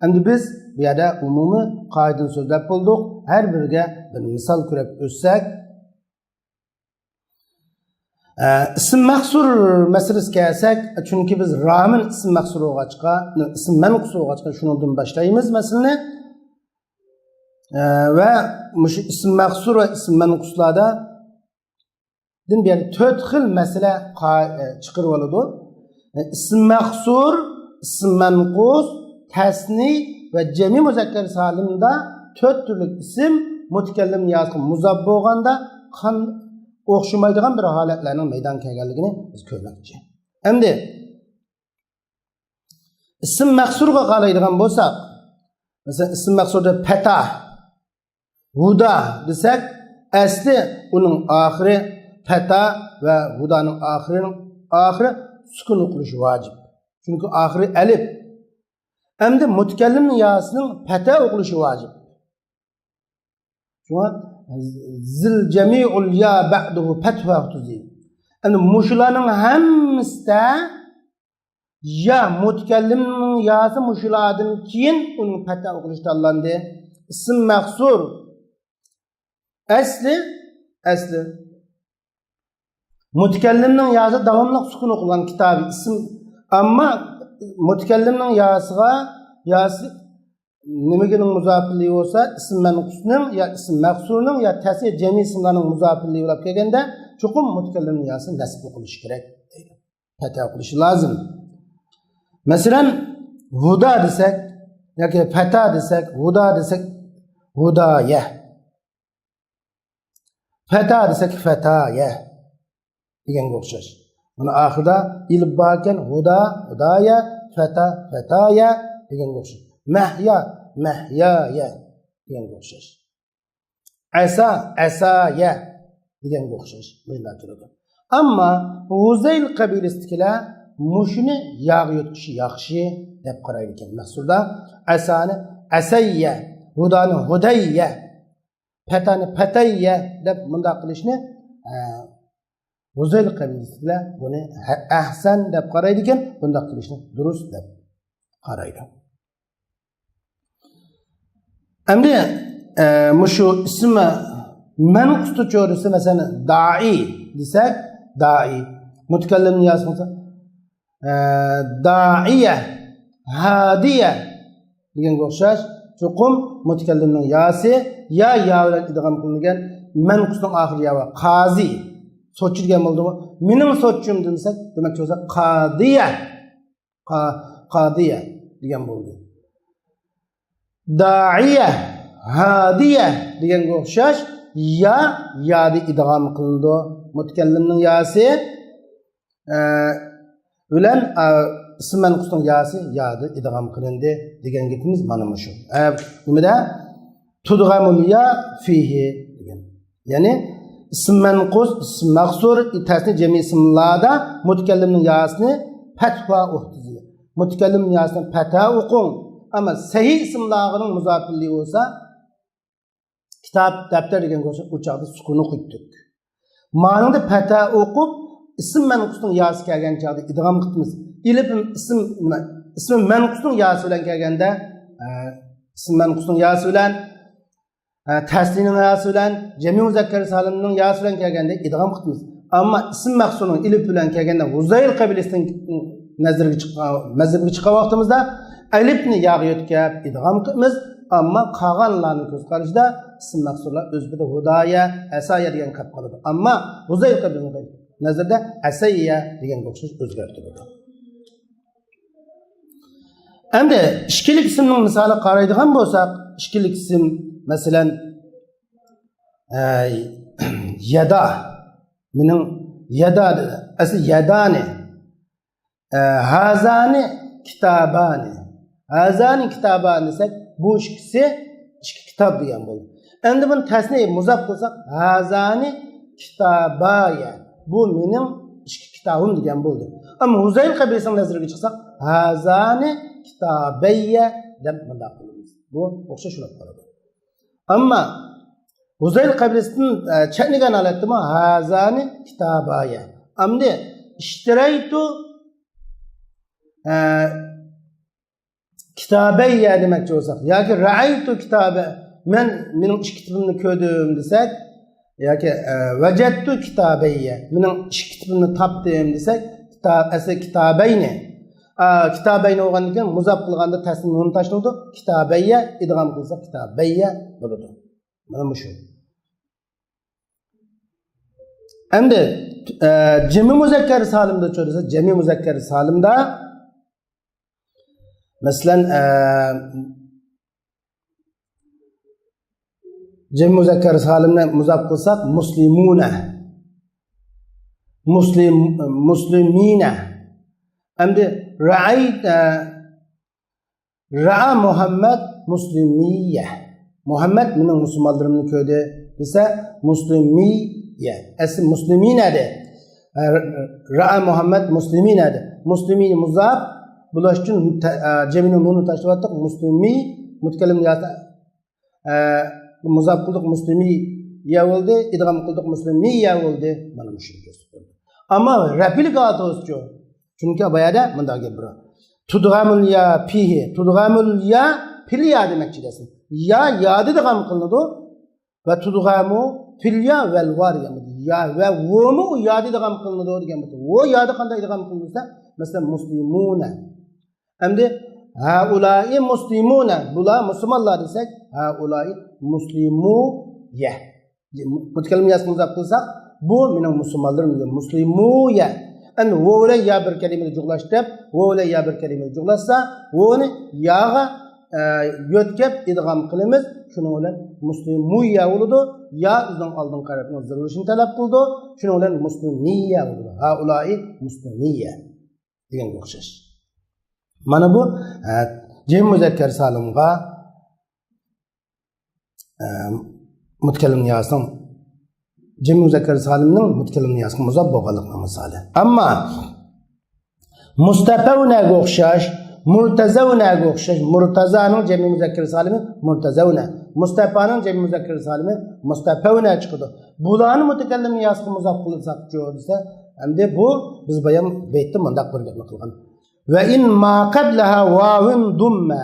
ئەمدى بىز بۇ يەردە ئومۇمىي قائىدىنى سۆزلەپ بولدۇق. ھەر بىرىگە بىر مىسال كۆرۈپ ئۆتسەك، ئە، ئىسىم مەخسۇر مەسىلىسىگە كەلسەك، چۈنكى بىز رامىن ئىسىم مەخسۇر بولغاچقا، ئىسىم مەنقۇس بولغاچقا، شۇنىڭدىن باشلايمىز مەسىلىنى. ئە، ۋە مۇشۇ ئىسىم مەخسۇر ۋە ئىسىم مەنقۇسلاردا دىن بۇ يەردە تۆت خىل مەسىلە قا-، ئە، چىقىرىۋالىدۇ. ئە، ئىسىم مەخسۇر، ئىسىم مەنقۇس، تەسنىي ۋە جەمئىي مۇزەككەر سالىمدا تۆت تۈرلۈك ئىسىم مۇتەكەللىم ياسىغا مۇزاپ بولغاندا قان-، ئوخشىمايدىغان بىر ھالەتلەرنىڭ مەيدانغا كەلگەنلىكىنى بىز كۆرمەكچى. ئەمدى ئىسىم مەخسۇرغا قارايدىغان بولساق، مەسىلەن، ئىسىم مەخسۇردا پەتا، ھۇدا دېسەك، ئەسلى ئۇنىڭ ئاخىرى پەتا ۋە ھۇدانىڭ ئاخىرىنىڭ ئاخىرى سۈكۈن ئوقۇلۇشى ۋاجىپ. چۈنكى ئاخىرى ئەلىپ. ئەمدى مۇتەكەللىمنىڭ ياسىنىڭ پەتھە ئوقۇلۇشى ۋاجىپ. شۇڭا زىل جەمىئۇل يا بەئدۇھۇ پەتھۇ ئۇھتىزى. ئەمدى مۇشۇلارنىڭ ھەممىسىدە يا مۇتەكەللىمنىڭ ياسى مۇشۇلاردىن كېيىن ئۇنىڭ پەتھە ئوقۇلۇشى تاللاندى. ئىسىم مەخسۇر. ئەسلى، ئەسلى. مۇتەكەللىمنىڭ ياسى داۋاملىق سۈكۈن ئوقۇلغان كىتابى ئىسىم. ئەمما مۇتەكەللىمنىڭ ياسىغا، ياسى نېمىگىنىڭ مۇزاپىللىقى بولسا، ئىسىم مەنقۇسنىڭ يا ئىسىم مەخسۇرنىڭ يا تەسنىي جەمئىي ئىسىملارنىڭ مۇزاپىللىقى بولاپ كەلگەندە، چوقۇم مۇتەكەللىمنىڭ ياسى نەسب ئوقۇلۇشى كېرەك دەيدۇ. پەتھە ئوقۇلۇشى لازىم. مەسىلەن، ھۇدا دېسەك ياكى پەتا دېسەك، ھۇدا دېسەك، ھۇدايە. پەتا دېسەك، فەتايە دېگەنگە ئوخشاش. مانا ئاخىرىدا ئېلىپ باركەن، ھۇدا، ھۇدايە، فەتا، فەتايە دېگەنگە ئوخشاش. مەھيا، مەھيايە دېگەنگە ئوخشاش. ئەسا، ئەسايە دېگەنگە ئوخشاش. مۇشۇنداق كېلىدۇ. ئەمما ھۇزەيل قەبىلىسىدىكىلەر مۇشۇنى ياغا يۆتكىشى ياخشى دەپ قارايدىكەن. مەخسۇردا ئەسانى ئەسەييە، ھۇدانى ھۇدەييە، پەتانى پەتەييە دەپ مۇنداق قىلىشنى، ئە، ھۇزەيل قەبىلىسىدىكىلەر بۇنى ھە-، ئەھسەن دەپ قارايدىكەن، بۇنداق قىلىشنى دۇرۇس دەپ قارايدۇ. ئەمدى، ئە، مۇشۇ ئىسمى مەنقۇس تۇچۇرىسى، مەسىلەن، دائى دېسەك، دائى. مۇتەكەللىمنىڭ ياسى بولسا، ئە، دائىيە، ھادىيە دېگەنگە ئوخشاش. چوقۇم مۇتەكەللىمنىڭ ياسى يا يا بىلەن ئىدغام قىلىنغان، مەنقۇسنىڭ ئاخىرى يا بار. قازى، سوتچى دېگەن بولدىمۇ؟ مېنىڭ سوتچۇم دېسەك، دېمەكچى بولسا، قادىيە. قا-، قادىيە دېگەن بولدى. دائىيە، ھادىيە دېگەنگە ئوخشاش، يا، يادا ئىدغام قىلىنىدۇ. مۇتەكەللىمنىڭ ياسى، ئە، بىلەن، ئە، ئىسىم مەنقۇسنىڭ ياسى يادا ئىدغام قىلىندى دېگەن گېپىمىز مانا مۇشۇ. ئە، نېمىدە؟ تۇدغەمۇل يا فىھى دېگەن. يەنى ئىسىم مەنقۇس، ئىسىم مەخسۇر، تەسنىي جەمئىي ئىسىملاردا مۇتەكەللىمنىڭ ياسىنى پەتھا ئۇھتىزى. مۇتەكەللىمنىڭ ياسىنى پەتھا ئوقۇڭ. ئەمما سەھىھ ئىسىملارنىڭ مۇزاپىللىقى بولسا، كىتاب، دەپتەر دېگەنگە ئوخشاش ئۇ چاغدا سۈكۈننى قويۇپتۇق. مانىڭدا پەتھە ئوقۇپ، ئىسىم مەنقۇسنىڭ ياسى كەلگەن چاغدا ئىدغام قىلىمىز. ئېلىپ ئىسىم، نېمە، ئىسمى مەنقۇسنىڭ ياسى بىلەن كەلگەندە، ئە، ئىسىم مەنقۇسنىڭ ياسى بىلەن، ئە، تەسنىينىڭ ياسى بىلەن، جەمئى مۇزەككەر سالىمنىڭ ياسى بىلەن كەلگەندە ئىدغام قىلىمىز. ئەمما ئىسىم مەخسۇرنىڭ ئېلىپ بىلەن كەلگەندە، ھۇزەيل قەبىلىسىنىڭ نەزىرىگە چىققان، مەزھىپىگە چىققان ۋاقتىمىزدا ئەلىپنى ياغا يۆتكەپ ئىدغام قىلىمىز. ئەمما قالغانلارنىڭ كۆز قارىشىدا ئىسىم مەخسۇرلار ئۆز بېتىدە ھۇدايە، ئەسايە دېگەن قېلىپ قالىدۇ. ئەمما ھۇزەيل قەبىلىنىڭ نەزىرىدە ئەسەييە دېگەنگە ئوخشاش ئۆزگەرتىلىدۇ. ئەمدى ئىككىلىك ئىسىمنىڭ مىسالىغا قارايدىغان بولساق، ئىككىلىك ئىسىم، مەسىلەن، ئە، يەدا، مېنىڭ يەدا، ئەسلى يەدانى، ئە، ھازانى كىتابانى. ھازانى كىتابانى دېسەك، بۇ ئىككىسى ئىككى كىتاب دېگەن بولدى. ئەمدى بۇنى تەسنىيە مۇزاپ قىلساق، ھازانى كىتابايە. بۇ مېنىڭ ئىككى كىتابىم دېگەن بولدى. ئەمما ھۇزەيل قەبىلىسىنىڭ نەزىرىگە چىقساق، ھازانى كىتابەييە دەپ مۇنداق قىلىمىز. بۇ ئوخشاش بولۇپ قالىدۇ. ئەمما ھۇزەيل قەبىلىسىدىن، ئە، چەكلىگەن ھالەتتىمۇ ھازانى كىتابايە. ئەمدى ئىشتىرەيتۇ، ئە، كىتابەييە دېمەكچى بولساق، ياكى رەئەيتۇ كىتابە، مەن، مېنىڭ ئىككى كىتابىمنى كۆردۈم دېسەك، ياكى، ئە، ۋەجەدتۇ كىتابەييە، مېنىڭ ئىككى كىتابىمنى تاپتىم دېسەك، كىتاب، ئەسلى كىتابەينى. ئە، كىتابەينى بولغاندىن كېيىن مۇزاپ قىلغاندا تەسنىيە نۇن تاشلىنىدۇ، كىتابەييە ئىدغام قىلساق كىتابەييە بولىدۇ. مانا مۇشۇ. ئەمدى، ئە، جەمئى مۇزەككەر سالىمدا چۆرىسە، جەمئى مۇزەككەر سالىمدا، مەسىلەن، ئە، جەمئى مۇزەككەر سالىمنى مۇزاپ قىلساق، مۇسلىمۇنە، مۇسلىم، مۇسلىمىنە. ئەمدى رەئەي-، ئە، رەئا مۇھەممەد مۇسلىمىيە. مۇھەممەد مېنىڭ مۇسۇلمانلىرىمنى كۆردى دېسە، مۇسلىمىيە. ئەسلى مۇسلىمىنە دە. رەئا مۇھەممەد مۇسلىمىنە دە. مۇسلىمىنە مۇزاپ بولۇش ئۈچۈن تە-، ئە، جەمئىنىڭ نۇنىنى تاشلىۋەتتۇق. مۇسلىمى مۇتەكەللىم ياسى، ئە، مۇزاپ قىلدۇق، مۇسلىمىيە بولدى. ئىدغام قىلدۇق، مۇسلىمىيە بولدى. مانا مۇشۇنى كۆرسىتىپ بەردى. ئەمما رەپئىلگە ئاتىۋاتىدۇ. چۈنكى بايادا مۇنداق گەپ بار. تۇدغەمۇل يا پىھى. تۇدغەمۇل يا پىل يا دېمەكچى دەسلى. يا يادا ئىدغام قىلىنىدۇ. ۋە تۇدغەمۇ پىل يا ۋەل ۋا دېگەن بولدى. يا ۋە ۋۇمۇ ئۇ يادا ئىدغام قىلىنىدۇ دېگەن بولدى. ۋۇ يادا قانداق ئىدغام قىلىنسا، مەسىلەن، مۇسلىمۇنە. ئەمدى ھەئۇلائى مۇسلىمۇنە، بۇلار مۇسۇلمانلار دېسەك، ھەئۇلائى مۇسلىمۇيە. مۇتەكەللىم ياسىنى مۇزاپ قىلساق، بۇ مېنىڭ مۇسۇلمانلىرىم دېگەن مۇسلىمۇيە. ئەمدى ۋو بىلەن يا بىر كەلىمىنى جۇغلاش دەپ، ۋو بىلەن يا بىر كەلىمىنى جۇغلاشسا، ۋونى ياغا، ئە، يۆتكەپ ئىدغام قىلىمىز. شۇنىڭ بىلەن مۇسلىمۇيە بولىدۇ. يا ئۆزىنىڭ ئالدىنقى ھەرپىنىڭ زىرىلىشىنى تەلەپ قىلىدۇ. شۇنىڭ بىلەن مۇسلىمىيە بولىدۇ. ھائۇلائى مۇسلىمىيە دېگەنگە ئوخشاش. مانا بۇ، ئە، جەمئى مۇزەككەر سالىمغا، ئە، مۇتەكەللىم نىياسىنىڭ، جەمئى مۇزەككەر سالىمنىڭ مۇتەكەللىم نىياسىغا مۇزاپ بولغانلىقىنىڭ مىسالى. ئەمما مۇستەپەۋنەگە ئوخشاش، مۇرتەزەۋنەگە ئوخشاش، مۇرتەزانىڭ جەمئى مۇزەككەر سالىمى مۇرتەزەۋنە، مۇستەپانىڭ جەمئى مۇزەككەر سالىمى مۇستەپەۋنە چىقىدۇ. بۇلارنى مۇتەكەللىم نىياسىغا مۇزاپ قىلساقچۇ دېسە، ئەمدى بۇ بىز بايام بەيتتە مۇنداق بىر گەپنى قىلغان. ۋە ئىن ما قەبلەھا ۋاۋىن دۇممە.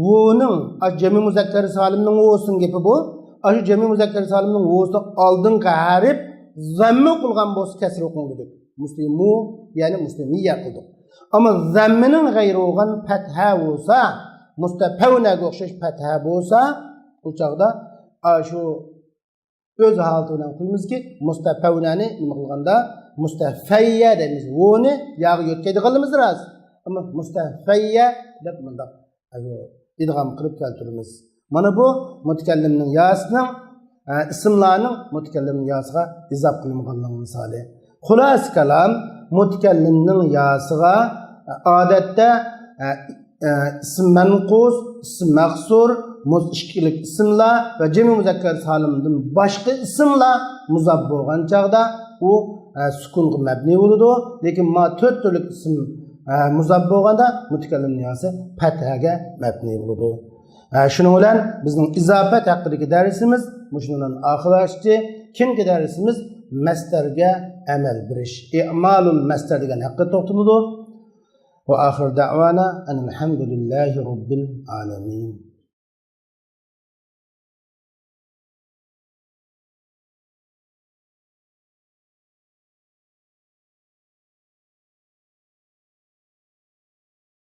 ۋۇنىڭ، ئا، جەمئى مۇزەككەر سالىمنىڭ ۋۇسىنىڭ گېپى بۇ. ئاشۇ جەمئى مۇزەككەر سالىمنىڭ ۋۇسىنىڭ ئالدىنقى ھەرپ زەممە قىلغان بولسا كەسرە ئوقۇڭ دېدۇق. مۇسلىمۇ، يەنى مۇسلىمىيە قىلدۇق. ئەمما زەممىنىڭ غەيرى بولغان پەتھە بولسا، مۇستەپەۋنەگە ئوخشاش پەتھە بولسا، ئۇ چاغدا ئاشۇ ئۆز ھالىتى بىلەن قويىمىزكى، مۇستەپەۋنەنى نېمە قىلغاندا، مۇستەفەييە دەيمىز. ۋونى ياغا يۆتكەيدىغانلىقىمىز راست. ئەمما مۇستەفەييە دەپ مۇنداق ئىدغام قىلىپ كەلتۈرىمىز. مانا بۇ مۇتەكەللىمنىڭ ياسىنىڭ، ئە، ئىسىملارنىڭ مۇتەكەللىمنىڭ ياسىغا ئىزاپ قىلىنغانلىقىنىڭ مىسالى. خۇلاسە كالام، مۇتەكەللىمنىڭ ياسىغا، ئە، ئادەتتە، ئە، ئىسىم مەنقۇس، ئىسىم مەقسۇر، مۇز ئىككىلىك ئىسىملار ۋە جەمئى مۇزەككەر سالىمدىن باشقا ئىسىملار مۇزاپ بولغان چاغدا ئۇ، ئە، سۈكۇنغا مەبنى بولىدۇ. لېكىن ما تۆت تۈرلۈك ئىسىم، ئە، مۇزاپ بولغاندا مۇتەكەللىم نىياسى پەتھەگە مەبنى بولىدۇ. ھە، شۇنىڭ بىلەن بىزنىڭ ئىزاپەت ھەققىدىكى دەرسىمىز مۇشۇنىڭ بىلەن ئاخىرلاشتى. كېيىنكى دەرسىمىز مەسدەرگە ئەمەل بېرىش، ئىمالۇل مەسدەر دېگەن ھەققىدە توختىلىدۇ. ۋە ئاخىر دەۋانا ئەنىل ھەمدۇلىللاھى رەببىل ئالەمىن.